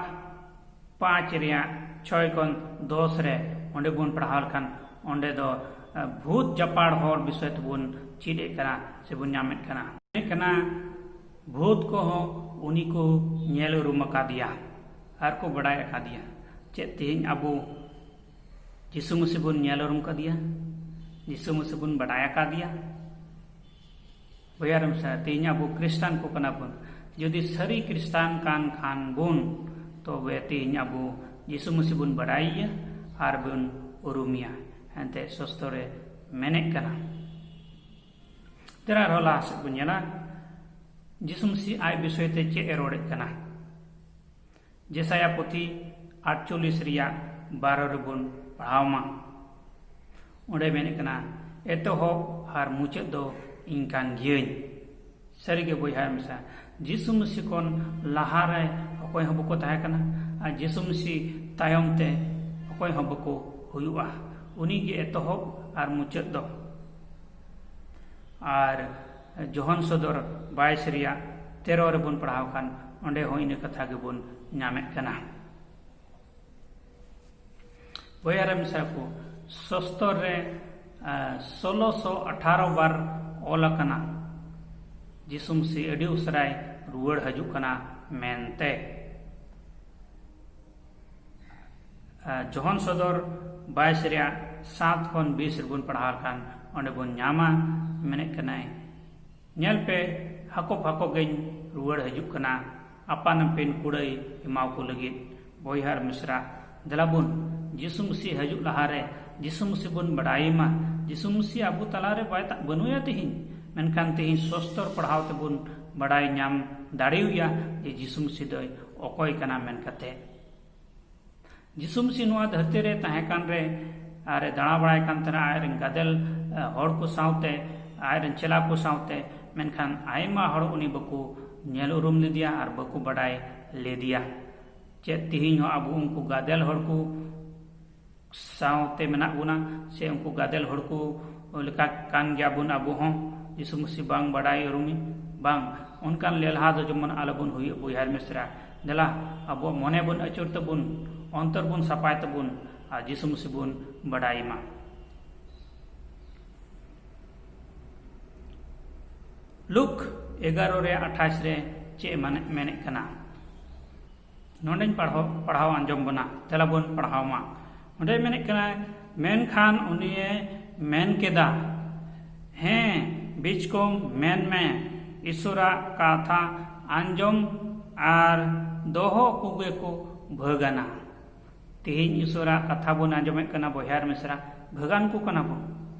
ᱯᱟᱸᱪ ᱨᱮᱭᱟᱜ ᱪᱷᱚᱭ ᱠᱷᱚᱱ ᱫᱚᱥ ᱨᱮ ᱚᱸᱰᱮ ᱵᱚᱱ ᱯᱟᱲᱦᱟᱣ ᱞᱮᱠᱷᱟᱱ ᱚᱸᱰᱮ ᱫᱚ, ᱟ, ᱵᱷᱩᱛ ᱡᱟᱯᱟᱲ ᱦᱚᱲ ᱵᱤᱥᱚᱭ ᱛᱮᱵᱚᱱ ᱪᱮᱫ ᱮᱫ ᱠᱟᱱᱟ ᱥᱮᱵᱚᱱ ᱧᱟᱢᱮᱫ ᱠᱟᱱᱟ᱾ ᱢᱮᱱᱮᱫ ᱠᱟᱱᱟ, ᱵᱷᱩᱛ ᱠᱚᱦᱚᱸ ᱩᱱᱤ ᱠᱚ ᱧᱮᱞ ᱩᱨᱩᱢ ᱟᱠᱟᱫᱮᱭᱟ ᱟᱨ ᱠᱚ ᱵᱟᱰᱟᱭ ᱟᱠᱟᱫᱮᱭᱟ᱾ ᱪᱮᱫ ᱛᱮᱦᱮᱧ ᱟᱵᱚ ᱡᱤᱥᱩ ᱢᱟᱹᱥᱤ ᱵᱚᱱ ᱧᱮᱞ ᱩᱨᱩᱢ ᱠᱟᱫᱮᱭᱟ? ᱡᱤᱥᱩ ᱢᱟᱹᱥᱤ ᱵᱚᱱ ᱵᱟᱰᱟᱭ ᱟᱠᱟᱫᱮᱭᱟ? ᱵᱚᱭᱦᱟ ᱨᱮ ᱢᱤᱥᱨᱟ, ᱛᱮᱦᱮᱧ ᱟᱵᱚ ᱠᱷᱨᱤᱥᱴᱟᱱ ᱠᱚ ᱠᱟᱱᱟ ᱵᱚᱱ᱾ ᱡᱩᱫᱤ ᱥᱟᱹᱨᱤ ᱠᱷᱨᱤᱥᱴᱟᱱ ᱠᱟᱱ ᱠᱷᱟᱱ ᱵᱚᱱ, ᱛᱚᱵᱮ ᱛᱮᱦᱮᱧ ᱟᱵᱚ ᱡᱤᱥᱩ ᱢᱟᱹᱥᱤ ᱵᱚᱱ ᱵᱟᱰᱟᱭᱮᱭᱟ ᱟᱨ ᱵᱚᱱ ᱩᱨᱩᱢᱮᱭᱟ᱾ ᱮᱱᱛᱮ ᱥᱚᱥᱛᱚ ᱨᱮ ᱢᱮᱱᱮᱫ ᱠᱟᱱᱟ᱾ ᱛᱮᱨᱟ ᱟᱨᱦᱚᱸ ᱞᱟᱦᱟ ᱥᱮᱫ ᱵᱚᱱ ᱧᱮᱞᱟ, ᱡᱤᱥᱩ ᱢᱟᱹᱥᱤ ᱟᱡ ᱵᱤᱥᱚᱭ ᱛᱮ ᱪᱮᱫ ᱮ ᱨᱚᱲᱮᱫ ᱠᱟᱱᱟ? ᱡᱮᱥᱟᱭᱟ ᱯᱩᱛᱷᱤ ᱟᱴᱪᱚᱞᱞᱤᱥ ᱨᱮᱭᱟᱜ ᱵᱟᱨᱚ ᱨᱮᱵᱚᱱ ᱯᱟᱲᱦᱟᱣ ᱢᱟ᱾ ᱚᱸᱰᱮ ᱢᱮᱱᱮᱫ ᱠᱟᱱᱟ, "ᱮᱛᱚᱦᱚᱵ ᱟᱨ ᱢᱩᱪᱟᱹᱫ ᱫᱚ ᱤᱧ ᱠᱟᱱ ᱜᱤᱭᱟᱹᱧ᱾" ᱥᱟᱹᱨᱤᱜᱮ ᱵᱚᱭᱦᱟ ᱢᱤᱥᱨᱟ, ᱡᱤᱥᱩ ᱢᱟᱹᱥᱤ ᱠᱷᱚᱱ ᱞᱟᱦᱟᱨᱮ ᱚᱠᱚᱭ ᱦᱚᱸ ᱵᱟᱠᱚ ᱛᱟᱦᱮᱸ ᱠᱟᱱᱟ, ᱟᱨ ᱡᱤᱥᱩ ᱢᱟᱹᱥᱤ ᱛᱟᱭᱚᱢ ᱛᱮ ᱚᱠᱚᱭ ᱦᱚᱸ ᱵᱟᱠᱚ ᱦᱩᱭᱩᱜᱼᱟ᱾ ᱩᱱᱤ ᱜᱮ ᱮᱛᱚᱦᱚᱵ ᱟᱨ ᱢᱩᱪᱟᱹᱫ ᱫᱚ᱾ ᱟᱨ ᱡᱚᱦᱚᱱ ᱥᱚᱫᱚᱨ ᱵᱟᱭᱤᱥ ᱨᱮᱭᱟᱜ ᱛᱮᱨᱚ ᱨᱮᱵᱚᱱ ᱯᱟᱲᱦᱟᱣ ᱠᱷᱟᱱ, ᱚᱸᱰᱮ ᱦᱚᱸ ᱤᱱᱟᱹ ᱠᱟᱛᱷᱟ ᱜᱮᱵᱚᱱ ᱧᱟᱢᱮᱫ ᱠᱟᱱᱟ᱾ ᱵᱚᱭᱦᱟ ᱨᱮ ᱢᱤᱥᱨᱟ ᱠᱚ, ᱥᱚᱥᱛᱚᱨ ᱨᱮ, ᱟ, ᱥᱳᱞᱳ ᱥᱚ ᱟᱴᱷᱟᱨᱚ ᱵᱟᱨ ᱚᱞ ᱟᱠᱟᱱᱟ, ᱡᱤᱥᱩ ᱢᱟᱹᱥᱤ ᱟᱹᱰᱤ ᱩᱥᱟᱹᱨᱟᱭ ᱨᱩᱣᱟᱹᱲ ᱦᱤᱡᱩᱜ ᱠᱟᱱᱟ ᱢᱮᱱᱛᱮ᱾ ᱟ, ᱡᱚᱦᱚᱱ ᱥᱚᱫᱚᱨ ᱵᱟᱭᱤᱥ ᱨᱮᱭᱟᱜ ᱥᱟᱛ ᱠᱷᱚᱱ ᱵᱤᱥ ᱨᱮᱵᱚᱱ ᱯᱟᱲᱦᱟᱣ ᱞᱮᱠᱷᱟᱱ, ᱚᱸᱰᱮ ᱵᱚᱱ ᱧᱟᱢᱟ, ᱢᱮᱱᱮᱫ ᱠᱟᱱᱟᱭ, "ᱧᱮᱞ ᱯᱮ, ᱦᱟᱠᱚ ᱯᱷᱟᱠᱚ ᱜᱮᱧ ᱨᱩᱣᱟᱹᱲ ᱦᱤᱡᱩᱜ ᱠᱟᱱᱟ ᱟᱯᱟᱱ ᱟᱹᱯᱤᱱ ᱠᱩᱲᱟᱹᱭ ᱮᱢᱟᱣ ᱠᱚ ᱞᱟᱹᱜᱤᱫ᱾ ᱵᱚᱭᱦᱟ ᱟᱨ ᱢᱤᱥᱨᱟ, ᱫᱮᱞᱟ ᱵᱚᱱ ᱡᱤᱥᱩ ᱢᱟᱹᱥᱤ ᱦᱤᱡᱩᱜ ᱞᱟᱦᱟᱨᱮ ᱡᱤᱥᱩ ᱢᱟᱹᱥᱤ ᱵᱚᱱ ᱵᱟᱰᱟᱭᱮ ᱢᱟ᱾ ᱡᱤᱥᱩ ᱢᱟᱹᱥᱤ ᱟᱵᱚ ᱛᱟᱞᱟᱨᱮ ᱵᱟᱭ ᱛᱟ-, ᱵᱟᱹᱱᱩᱭᱟ ᱛᱮᱦᱮᱧ, ᱢᱮᱱᱠᱷᱟᱱ ᱛᱮᱦᱮᱧ ᱥᱚᱥᱛᱚᱨ ᱯᱟᱲᱦᱟᱣ ᱛᱮᱵᱚᱱ ᱵᱟᱰᱟᱭ ᱧᱟᱢ ᱫᱟᱲᱮᱭᱟᱭᱟ ᱡᱮ ᱡᱤᱥᱩ ᱢᱟᱹᱥᱤ ᱫᱚᱭ ᱚᱠᱚᱭ ᱠᱟᱱᱟ ᱢᱮᱱ ᱠᱟᱛᱮ᱾ ᱡᱤᱥᱩ ᱢᱟᱹᱥᱤ ᱱᱚᱣᱟ ᱫᱷᱟᱹᱨᱛᱤ ᱨᱮ ᱛᱟᱦᱮᱸ ᱠᱟᱱ ᱨᱮ ᱟᱨ ᱮ ᱫᱟᱬᱟ ᱵᱟᱲᱟᱭ ᱠᱟᱱ ᱛᱟᱦᱮᱱᱟ ᱟᱡ ᱨᱮᱱ ᱜᱟᱫᱮᱞ, ᱮ, ᱦᱚᱲ ᱠᱚ ᱥᱟᱶᱛᱮ, ᱟᱡ ᱨᱮᱱ ᱪᱮᱞᱟ ᱠᱚ ᱥᱟᱶᱛᱮ, ᱢᱮᱱᱠᱷᱟᱱ ᱟᱭᱢᱟ ᱦᱚᱲ ᱩᱱᱤ ᱵᱟᱠᱚ ᱧᱮᱞ ᱩᱨᱩᱢ ᱞᱮᱫᱮᱭᱟ ᱟᱨ ᱵᱟᱠᱚ ᱵᱟᱰᱟᱭ ᱞᱮᱫᱮᱭᱟ᱾ ᱪᱮᱫ ᱛᱮᱦᱮᱧ ᱦᱚᱸ ᱟᱵᱚ ᱩᱱᱠᱩ ᱜᱟᱫᱮᱞ ᱦᱚᱲ ᱠᱚ ᱥᱟᱶᱛᱮ ᱢᱮᱱᱟᱜ ᱵᱚᱱᱟ, ᱥᱮ ᱩᱱᱠᱩ ᱜᱟᱫᱮᱞ ᱦᱚᱲ ᱠᱚ ᱞᱮᱠᱟ ᱠᱟᱱ ᱜᱮᱭᱟ ᱵᱚᱱ ᱟᱵᱚ ᱦᱚᱸ? ᱡᱤᱥᱩ ᱢᱟᱹᱥᱤ ᱵᱟᱝ ᱵᱟᱰᱟᱭ ᱩᱨᱩᱢᱤ ᱵᱟᱝ, ᱚᱱᱠᱟᱱ ᱞᱮᱞᱦᱟ ᱫᱚ ᱡᱮᱢᱚᱱ ᱟᱞᱚᱵᱚᱱ ᱦᱩᱭᱩᱜ, ᱵᱚᱭᱦᱟ ᱟᱨ ᱢᱤᱥᱨᱟ᱾ ᱫᱮᱞᱟ, ᱟᱵᱚᱣᱟᱜ ᱢᱚᱱᱮ ᱵᱚᱱ ᱟᱹᱪᱩᱨ ᱛᱟᱵᱚᱱ, ᱚᱱᱛᱚᱨ ᱵᱚᱱ ᱥᱟᱯᱷᱟᱭ ᱛᱟᱵᱚᱱ ᱟᱨ ᱡᱤᱥᱩ ᱢᱟᱹᱥᱤ ᱵᱚᱱ ᱵᱟᱰᱟᱭ ᱢᱟ᱾ ᱞᱩᱠ ᱮᱜᱟᱨᱚ ᱨᱮ ᱟᱴᱷᱟᱥ ᱨᱮ ᱪᱮᱫ ᱮ ᱢᱟᱱᱮ-, ᱢᱮᱱᱮᱫ ᱠᱟᱱᱟ? ᱱᱚᱰᱮᱧ ᱯᱟᱲᱦᱟᱣ, ᱯᱟᱲᱦᱟᱣ ᱟᱸᱡᱚᱢ ᱵᱚᱱᱟ, ᱫᱮᱞᱟ ᱵᱚᱱ ᱯᱟᱲᱦᱟᱣ ᱢᱟ᱾ ᱚᱸᱰᱮ ᱢᱮᱱᱮᱫ ᱠᱟᱱᱟ, ᱢᱮᱱᱠᱷᱟᱱ ᱩᱱᱤᱭᱮ ᱢᱮᱱ ᱠᱮᱫᱟ, ᱦᱮᱸ, ᱵᱤᱪᱠᱚᱢ, ᱢᱮᱱ ᱢᱮ, ᱤᱥᱚᱨᱟᱜ ᱠᱟᱛᱷᱟ ᱟᱸᱡᱚᱢ ᱟᱨ ᱫᱚᱦᱚ ᱠᱚᱜᱮ ᱠᱚ ᱵᱷᱟᱹᱜᱟᱱᱟ᱾ ᱛᱮᱦᱮᱧ ᱤᱥᱚᱨᱟᱜ ᱠᱟᱛᱷᱟ ᱵᱚᱱ ᱟᱸᱡᱚᱢᱮᱫ ᱠᱟᱱᱟ, ᱵᱚᱭᱦᱟ ᱟᱨ ᱢᱤᱥᱨᱟ, ᱵᱷᱟᱹᱜᱟᱱ ᱠᱚ ᱠᱟᱱᱟ ᱵᱚᱱ᱾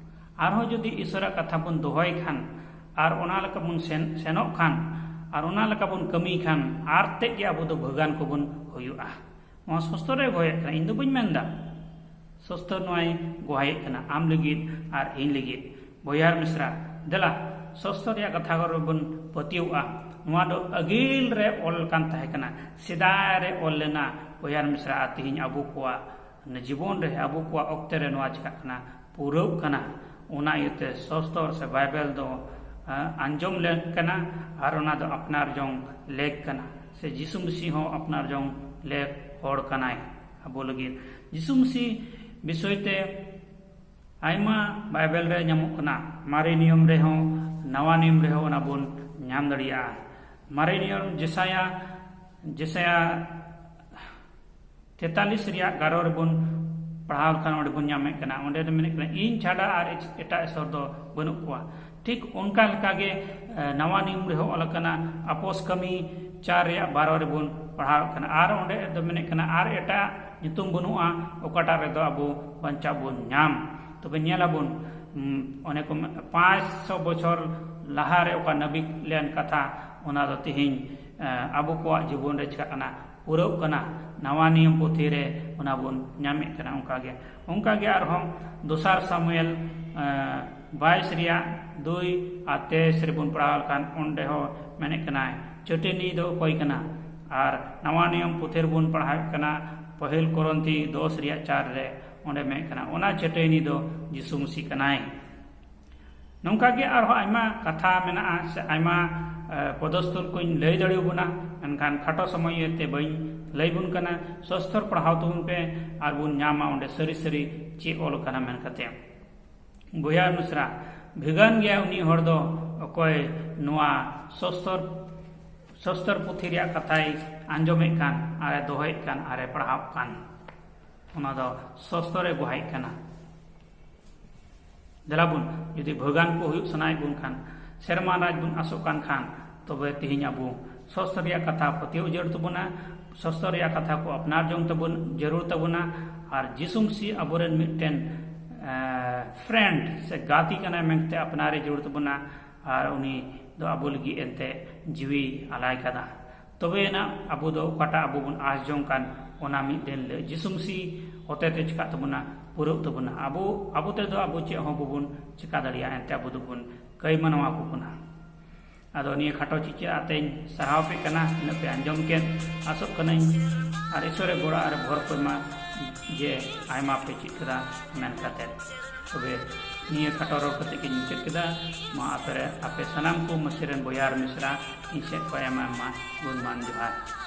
ᱟᱨᱦᱚᱸ ᱡᱩᱫᱤ ᱤᱥᱚᱨᱟᱜ ᱠᱟᱛᱷᱟ ᱵᱚᱱ ᱫᱚᱦᱚᱭ ᱠᱷᱟᱱ ᱟᱨ ᱚᱱᱟ ᱞᱮᱠᱟ ᱵᱚᱱ ᱥᱮᱱ-, ᱥᱮᱱᱚᱜ ᱠᱷᱟᱱ ᱟᱨ ᱚᱱᱟ ᱞᱮᱠᱟ ᱵᱚᱱ ᱠᱟᱹᱢᱤ ᱠᱷᱟᱱ ᱟᱨ ᱛᱮᱫ ᱜᱮ ᱟᱵᱚ ᱫᱚ ᱵᱷᱟᱹᱜᱟᱱ ᱠᱚᱵᱚᱱ ᱦᱩᱭᱩᱜᱼᱟ᱾ ᱱᱚᱣᱟ ᱥᱚᱥᱛᱚᱨ ᱮ ᱜᱚᱦᱚᱭᱮᱫ ᱠᱟᱱᱟ, ᱤᱧ ᱫᱚ ᱵᱟᱹᱧ ᱢᱮᱱᱫᱟ᱾ ᱥᱚᱥᱛᱚᱨ ᱱᱚᱣᱟᱭ ᱜᱚᱦᱚᱭᱮᱫ ᱠᱟᱱᱟ ᱟᱢ ᱞᱟᱹᱜᱤᱫ ᱟᱨ ᱤᱧ ᱞᱟᱹᱜᱤᱫ᱾ ᱵᱚᱭᱦᱟ ᱟᱨ ᱢᱤᱥᱨᱟ, ᱫᱮᱞᱟ, ᱥᱚᱥᱛᱚᱨ ᱨᱮᱭᱟᱜ ᱠᱟᱛᱷᱟ ᱠᱚᱨᱮ ᱵᱚᱱ ᱯᱟᱹᱛᱭᱟᱹᱣᱜᱼᱟ᱾ ᱱᱚᱣᱟ ᱫᱚ ᱟᱹᱜᱤᱞ ᱨᱮ ᱚᱞ ᱠᱟᱱ ᱛᱟᱦᱮᱸ ᱠᱟᱱᱟ, ᱥᱮᱫᱟᱭ ᱨᱮ ᱚᱞ ᱞᱮᱱᱟ᱾ ᱵᱚᱭᱦᱟ ᱟᱨ ᱢᱤᱥᱨᱟ, ᱟᱨ ᱛᱮᱦᱮᱧ ᱟᱵᱚ ᱠᱚᱣᱟᱜ ᱡᱤᱵᱚᱱ ᱨᱮ, ᱟᱵᱚ ᱠᱚᱣᱟᱜ ᱚᱠᱛᱮ ᱨᱮ ᱱᱚᱣᱟ ᱪᱤᱠᱟᱹᱜ ᱠᱟᱱᱟ? ᱯᱩᱨᱟᱹᱜ ᱠᱟᱱᱟ᱾ ᱚᱱᱟ ᱤᱭᱟᱹᱛᱮ ᱥᱚᱥᱛᱚᱨ ᱥᱮ ᱵᱟᱭᱵᱮᱞ ᱫᱚ, ᱟ, ᱟᱸᱡᱚᱢ ᱞᱮᱠ ᱠᱟᱱᱟ ᱟᱨ ᱚᱱᱟ ᱫᱚ ᱟᱯᱱᱟᱨ ᱡᱚᱝ ᱞᱮᱠ ᱠᱟᱱᱟ, ᱥᱮ ᱡᱤᱥᱩ ᱢᱟᱹᱥᱤ ᱦᱚᱸ ᱟᱯᱱᱟᱨ ᱡᱚᱝ ᱞᱮᱠ ᱦᱚᱲ ᱠᱟᱱᱟᱭ ᱟᱵᱚ ᱞᱟᱹᱜᱤᱫ᱾ ᱡᱤᱥᱩ ᱢᱟᱹᱥᱤ ᱵᱤᱥᱚᱭ ᱛᱮ ᱟᱭᱢᱟ ᱵᱟᱭᱵᱮᱞ ᱨᱮ ᱧᱟᱢᱚᱜ ᱠᱟᱱᱟ, ᱢᱟᱨᱮ ᱱᱤᱭᱚᱢ ᱨᱮᱦᱚᱸ, ᱱᱟᱣᱟ ᱱᱤᱭᱚᱢ ᱨᱮᱦᱚᱸ ᱚᱱᱟ ᱵᱚᱱ ᱧᱟᱢ ᱫᱟᱲᱮᱭᱟᱜᱼᱟ᱾ ᱢᱟᱨᱮ ᱱᱤᱭᱚᱢ ᱡᱮᱥᱟᱭᱟ, ᱡᱮᱥᱟᱭᱟ ᱛᱮᱛᱟᱞᱤᱥ ᱨᱮᱭᱟᱜ ᱮᱜᱟᱨᱚ ᱨᱮᱵᱚᱱ ᱯᱟᱲᱦᱟᱣ ᱞᱮᱠᱷᱟᱱ ᱚᱸᱰᱮ ᱵᱚᱱ ᱧᱟᱢᱮᱫ ᱠᱟᱱᱟ, ᱚᱸᱰᱮ ᱫᱚ ᱢᱮᱱᱮᱫ ᱠᱟᱱᱟ, "ᱤᱧ ᱪᱷᱟᱰᱟ ᱟᱨ ᱮᱴᱟᱜ ᱤᱥᱚᱨ ᱫᱚ ᱵᱟᱹᱱᱩᱜ ᱠᱚᱣᱟ, ᱴᱷᱤᱠ ᱚᱱᱠᱟ ᱞᱮᱠᱟᱜᱮ, ᱮ, ᱱᱟᱣᱟ ᱱᱤᱭᱚᱢ ᱨᱮᱦᱚᱸ ᱚᱞ ᱟᱠᱟᱱᱟ, ᱟᱯᱚᱥ ᱠᱟᱹᱢᱤ ᱪᱟᱨ ᱨᱮᱭᱟᱜ ᱵᱟᱨᱚ ᱨᱮᱵᱚᱱ ᱯᱟᱲᱦᱟᱣ ᱠᱟᱱᱟ᱾ ᱟᱨ ᱚᱸᱰᱮ ᱫᱚ ᱢᱮᱱᱮᱫ ᱠᱟᱱᱟ, ᱟᱨ ᱮᱴᱟᱜ ᱧᱩᱛᱩᱢ ᱵᱟᱹᱱᱩᱜᱼᱟ, ᱚᱠᱟᱴᱟᱜ ᱨᱮᱫᱚ ᱟᱵᱚ ᱵᱟᱧᱪᱟᱣ ᱵᱚᱱ ᱧᱟᱢ᱾ ᱛᱚᱵᱮ ᱧᱮᱞᱟᱵᱚᱱ, ᱩᱢ, ᱚᱱᱮ ᱠᱚ ᱢᱮ-, ᱯᱟᱸᱪ ᱥᱚ ᱵᱚᱪᱷᱚᱨ ᱞᱟᱦᱟᱨᱮ ᱚᱠᱟ ᱱᱟᱹᱵᱤ ᱞᱮᱱ ᱠᱟᱛᱷᱟ, ᱚᱱᱟ ᱫᱚ ᱛᱮᱦᱮᱧ, ᱮ, ᱟᱵᱚ ᱠᱚᱣᱟᱜ ᱡᱤᱵᱚᱱ ᱨᱮ ᱪᱤᱠᱟᱜ ᱠᱟᱱᱟ, ᱯᱩᱨᱟᱹᱜ ᱠᱟᱱᱟ᱾ ᱱᱟᱣᱟ ᱱᱤᱭᱚᱢ ᱯᱩᱛᱷᱤ ᱨᱮ ᱚᱱᱟ ᱵᱚᱱ ᱧᱟᱢᱮᱫ ᱠᱟᱱᱟ᱾ ᱚᱱᱠᱟᱜᱮ, ᱚᱱᱠᱟᱜᱮ ᱟᱨᱦᱚᱸ ᱫᱚᱥᱟᱨ ᱥᱟᱢᱩᱭᱮᱞ, ᱮ, ᱵᱟᱭᱤᱥ ᱨᱮᱭᱟᱜ ᱫᱩᱭ ᱟᱨ ᱛᱮᱭᱤᱥ ᱨᱮᱵᱚᱱ ᱯᱟᱲᱦᱟᱣ ᱞᱮᱠᱷᱟᱱ, ᱚᱸᱰᱮ ᱦᱚᱸ ᱢᱮᱱᱮᱫ ᱠᱟᱱᱟᱭ, ᱪᱟᱹᱴᱟᱹᱱᱤ ᱫᱚ ᱚᱠᱚᱭ ᱠᱟᱱᱟ? ᱟᱨ ᱱᱟᱣᱟ ᱱᱤᱭᱚᱢ ᱯᱩᱛᱷᱤ ᱨᱮᱵᱚᱱ ᱯᱟᱲᱦᱟᱣᱮᱫ ᱠᱟᱱᱟ, ᱯᱟᱹᱦᱤᱞ ᱠᱚᱨᱚᱱᱛᱷᱤ ᱫᱚᱥ ᱨᱮᱭᱟᱜ ᱪᱟᱨ ᱨᱮ, ᱚᱸᱰᱮ ᱢᱮᱱᱮᱫ ᱠᱟᱱᱟ, ᱚᱱᱟ ᱪᱟᱹᱴᱟᱹᱱᱤ ᱫᱚ ᱡᱤᱥᱩ ᱢᱟᱹᱥᱤ ᱠᱟᱱᱟᱭ᱾ ᱱᱚᱝᱠᱟ ᱜᱮ ᱟᱨᱦᱚᱸ ᱟᱭᱢᱟ ᱠᱟᱛᱷᱟ ᱢᱮᱱᱟᱜᱼᱟ, ᱥᱮ ᱟᱭᱢᱟ, ᱮ, ᱯᱚᱫᱚᱥᱛᱷᱚᱞ ᱠᱚᱧ ᱞᱟᱹᱭ ᱫᱟᱲᱮᱭᱟᱵᱚᱱᱟ, ᱢᱮᱱᱠᱷᱟᱱ ᱠᱷᱟᱴᱚ ᱥᱚᱢᱚᱭ ᱤᱭᱟᱹᱛᱮ ᱵᱟᱹᱧ ᱞᱟᱹᱭ ᱵᱚᱱ ᱠᱟᱱᱟ᱾ ᱥᱚᱥᱛᱚᱨ ᱯᱟᱲᱦᱟᱣ ᱛᱟᱵᱚᱱ ᱯᱮ, ᱟᱨ ᱵᱚᱱ ᱧᱟᱢᱟ ᱚᱸᱰᱮ ᱥᱟᱹᱨᱤ ᱥᱟᱹᱨᱤ ᱪᱮᱫ ᱚᱞ ᱠᱟᱱᱟ ᱢᱮᱱ ᱠᱟᱛᱮ᱾ ᱵᱚᱭᱦᱟ ᱢᱤᱥᱨᱟ, ᱵᱷᱮᱜᱟᱱ ᱜᱮᱭᱟ ᱩᱱᱤ ᱦᱚᱲ ᱫᱚ, ᱚᱠᱚᱭ ᱱᱚᱣᱟ ᱥᱚᱥᱛᱚᱨ, ᱥᱚᱥᱛᱚᱨ ᱯᱩᱛᱷᱤ ᱨᱮᱭᱟᱜ ᱠᱟᱛᱷᱟᱭ ᱟᱸᱡᱚᱢᱮᱫ ᱠᱟᱱ, ᱟᱨᱮ ᱫᱚᱦᱚᱭᱮᱫ ᱠᱟᱱ, ᱟᱨᱮ ᱯᱟᱲᱦᱟᱣ ᱠᱟᱱ᱾ ᱚᱱᱟ ᱫᱚ ᱥᱚᱥᱛᱚᱨᱮ ᱜᱚᱦᱟᱭᱮᱫ ᱠᱟᱱᱟ᱾ ᱫᱮᱞᱟ ᱵᱚᱱ, ᱡᱩᱫᱤ ᱵᱷᱟᱹᱜᱟᱱ ᱠᱚ ᱦᱩᱭᱩᱜ ᱥᱟᱱᱟᱭᱮᱫ ᱵᱚᱱ ᱠᱷᱟᱱ, ᱥᱮᱨᱢᱟ ᱨᱟᱡᱽ ᱵᱚᱱ ᱟᱥᱚᱜ ᱠᱟᱱ ᱠᱷᱟᱱ, ᱛᱚᱵᱮ ᱛᱮᱦᱮᱧ ᱟᱵᱚ ᱥᱚᱥᱛᱚᱨ ᱨᱮᱭᱟᱜ ᱠᱟᱛᱷᱟ ᱯᱟᱹᱛᱭᱟᱹᱣ ᱡᱟᱹᱨᱩᱲ ᱛᱟᱵᱚᱱᱟ, ᱥᱚᱥᱛᱚᱨ ᱨᱮᱭᱟᱜ ᱠᱟᱛᱷᱟ ᱠᱚ ᱟᱯᱱᱟᱨ ᱡᱚᱝ ᱛᱟᱵᱚᱱ ᱡᱟᱹᱨᱩᱲ ᱛᱟᱵᱚᱱᱟ, ᱟᱨ ᱡᱤᱥᱩ ᱢᱟᱹᱥᱤ ᱟᱵᱚᱨᱮᱱ ᱢᱤᱫᱴᱮᱱ, ᱮ, friend ᱥᱮ ᱜᱟᱛᱮ ᱠᱟᱱᱟᱭ ᱢᱮᱱᱛᱮ ᱟᱯᱱᱟᱨᱮ ᱡᱟᱹᱨᱩᱲ ᱛᱟᱵᱚᱱᱟ, ᱟᱨ ᱩᱱᱤ ᱫᱚ ᱟᱵᱚ ᱞᱟᱹᱜᱤᱫ ᱮᱱᱛᱮ ᱡᱤᱣᱤ ᱟᱞᱟᱭ ᱠᱟᱫᱟ᱾ ᱛᱚᱵᱮ ᱮᱱᱟ ᱟᱵᱚ ᱫᱚ ᱚᱠᱟᱴᱟᱜ ᱟᱵᱚ ᱵᱚᱱ ᱟᱥ ᱡᱚᱝ ᱠᱟᱱ, ᱚᱱᱟ ᱢᱤᱫ ᱫᱤᱱ ᱦᱤᱞᱳᱜ ᱡᱤᱥᱩ ᱢᱟᱹᱥᱤ ᱦᱚᱛᱮ ᱛᱮ ᱪᱤᱠᱟᱜ ᱛᱟᱵᱚᱱᱟ, ᱯᱩᱨᱟᱹᱜ ᱛᱟᱵᱚᱱᱟ᱾ ᱟᱵᱚ, ᱟᱵᱚ ᱛᱮᱫᱚ ᱟᱵᱚ ᱪᱮᱫ ᱦᱚᱸ ᱵᱟᱵᱚᱱ ᱪᱤᱠᱟ ᱫᱟᱲᱮᱭᱟᱜᱼᱟ, ᱮᱱᱛᱮ ᱟᱵᱚ ᱫᱚᱵᱚᱱ ᱠᱟᱹᱭ ᱢᱟᱱᱣᱟ ᱠᱚ ᱠᱟᱱᱟ᱾ ᱟᱫᱚ ᱱᱤᱭᱟᱹ ᱠᱷᱟᱴᱚ ᱪᱤᱪᱟᱹ ᱟᱛᱮᱧ ᱥᱟᱨᱦᱟᱣ ᱯᱮ ᱠᱟᱱᱟ, ᱛᱤᱱᱟᱹᱜ ᱯᱮ ᱟᱸᱡᱚᱢ ᱠᱮᱫ᱾ ᱟᱥᱚᱜ ᱠᱟᱹᱱᱟᱹᱧ ᱟᱨ ᱤᱥᱚᱨᱮ ᱜᱚᱲᱚ ᱟᱨ ᱵᱷᱚᱨ ᱠᱚ ᱮᱢᱟ ᱡᱮ ᱟᱭᱢᱟ ᱯᱮ ᱪᱮᱫ ᱠᱮᱫᱟ ᱢᱮᱱ ᱠᱟᱛᱮ᱾ ᱛᱚᱵᱮ ᱱᱤᱭᱟᱹ ᱠᱷᱟᱴᱚ ᱨᱚᱲ ᱠᱟᱛᱮ ᱜᱤᱧ ᱢᱩᱪᱟᱹᱫ ᱠᱮᱫᱟ᱾ ᱢᱟ ᱟᱯᱮ ᱨᱮ, ᱟᱯᱮ ᱥᱟᱱᱟᱢ ᱠᱚ ᱢᱟᱹᱥᱤ ᱨᱮᱱ ᱵᱚᱭᱦᱟ ᱟᱨ ᱢᱤᱥᱨᱟ ᱤᱧ ᱥᱮᱫ ᱠᱷᱚᱱ ᱟᱭᱢᱟ ᱟᱭᱢᱟ ᱜᱩᱱᱢᱟᱱ ᱡᱚᱦᱟᱨ᱾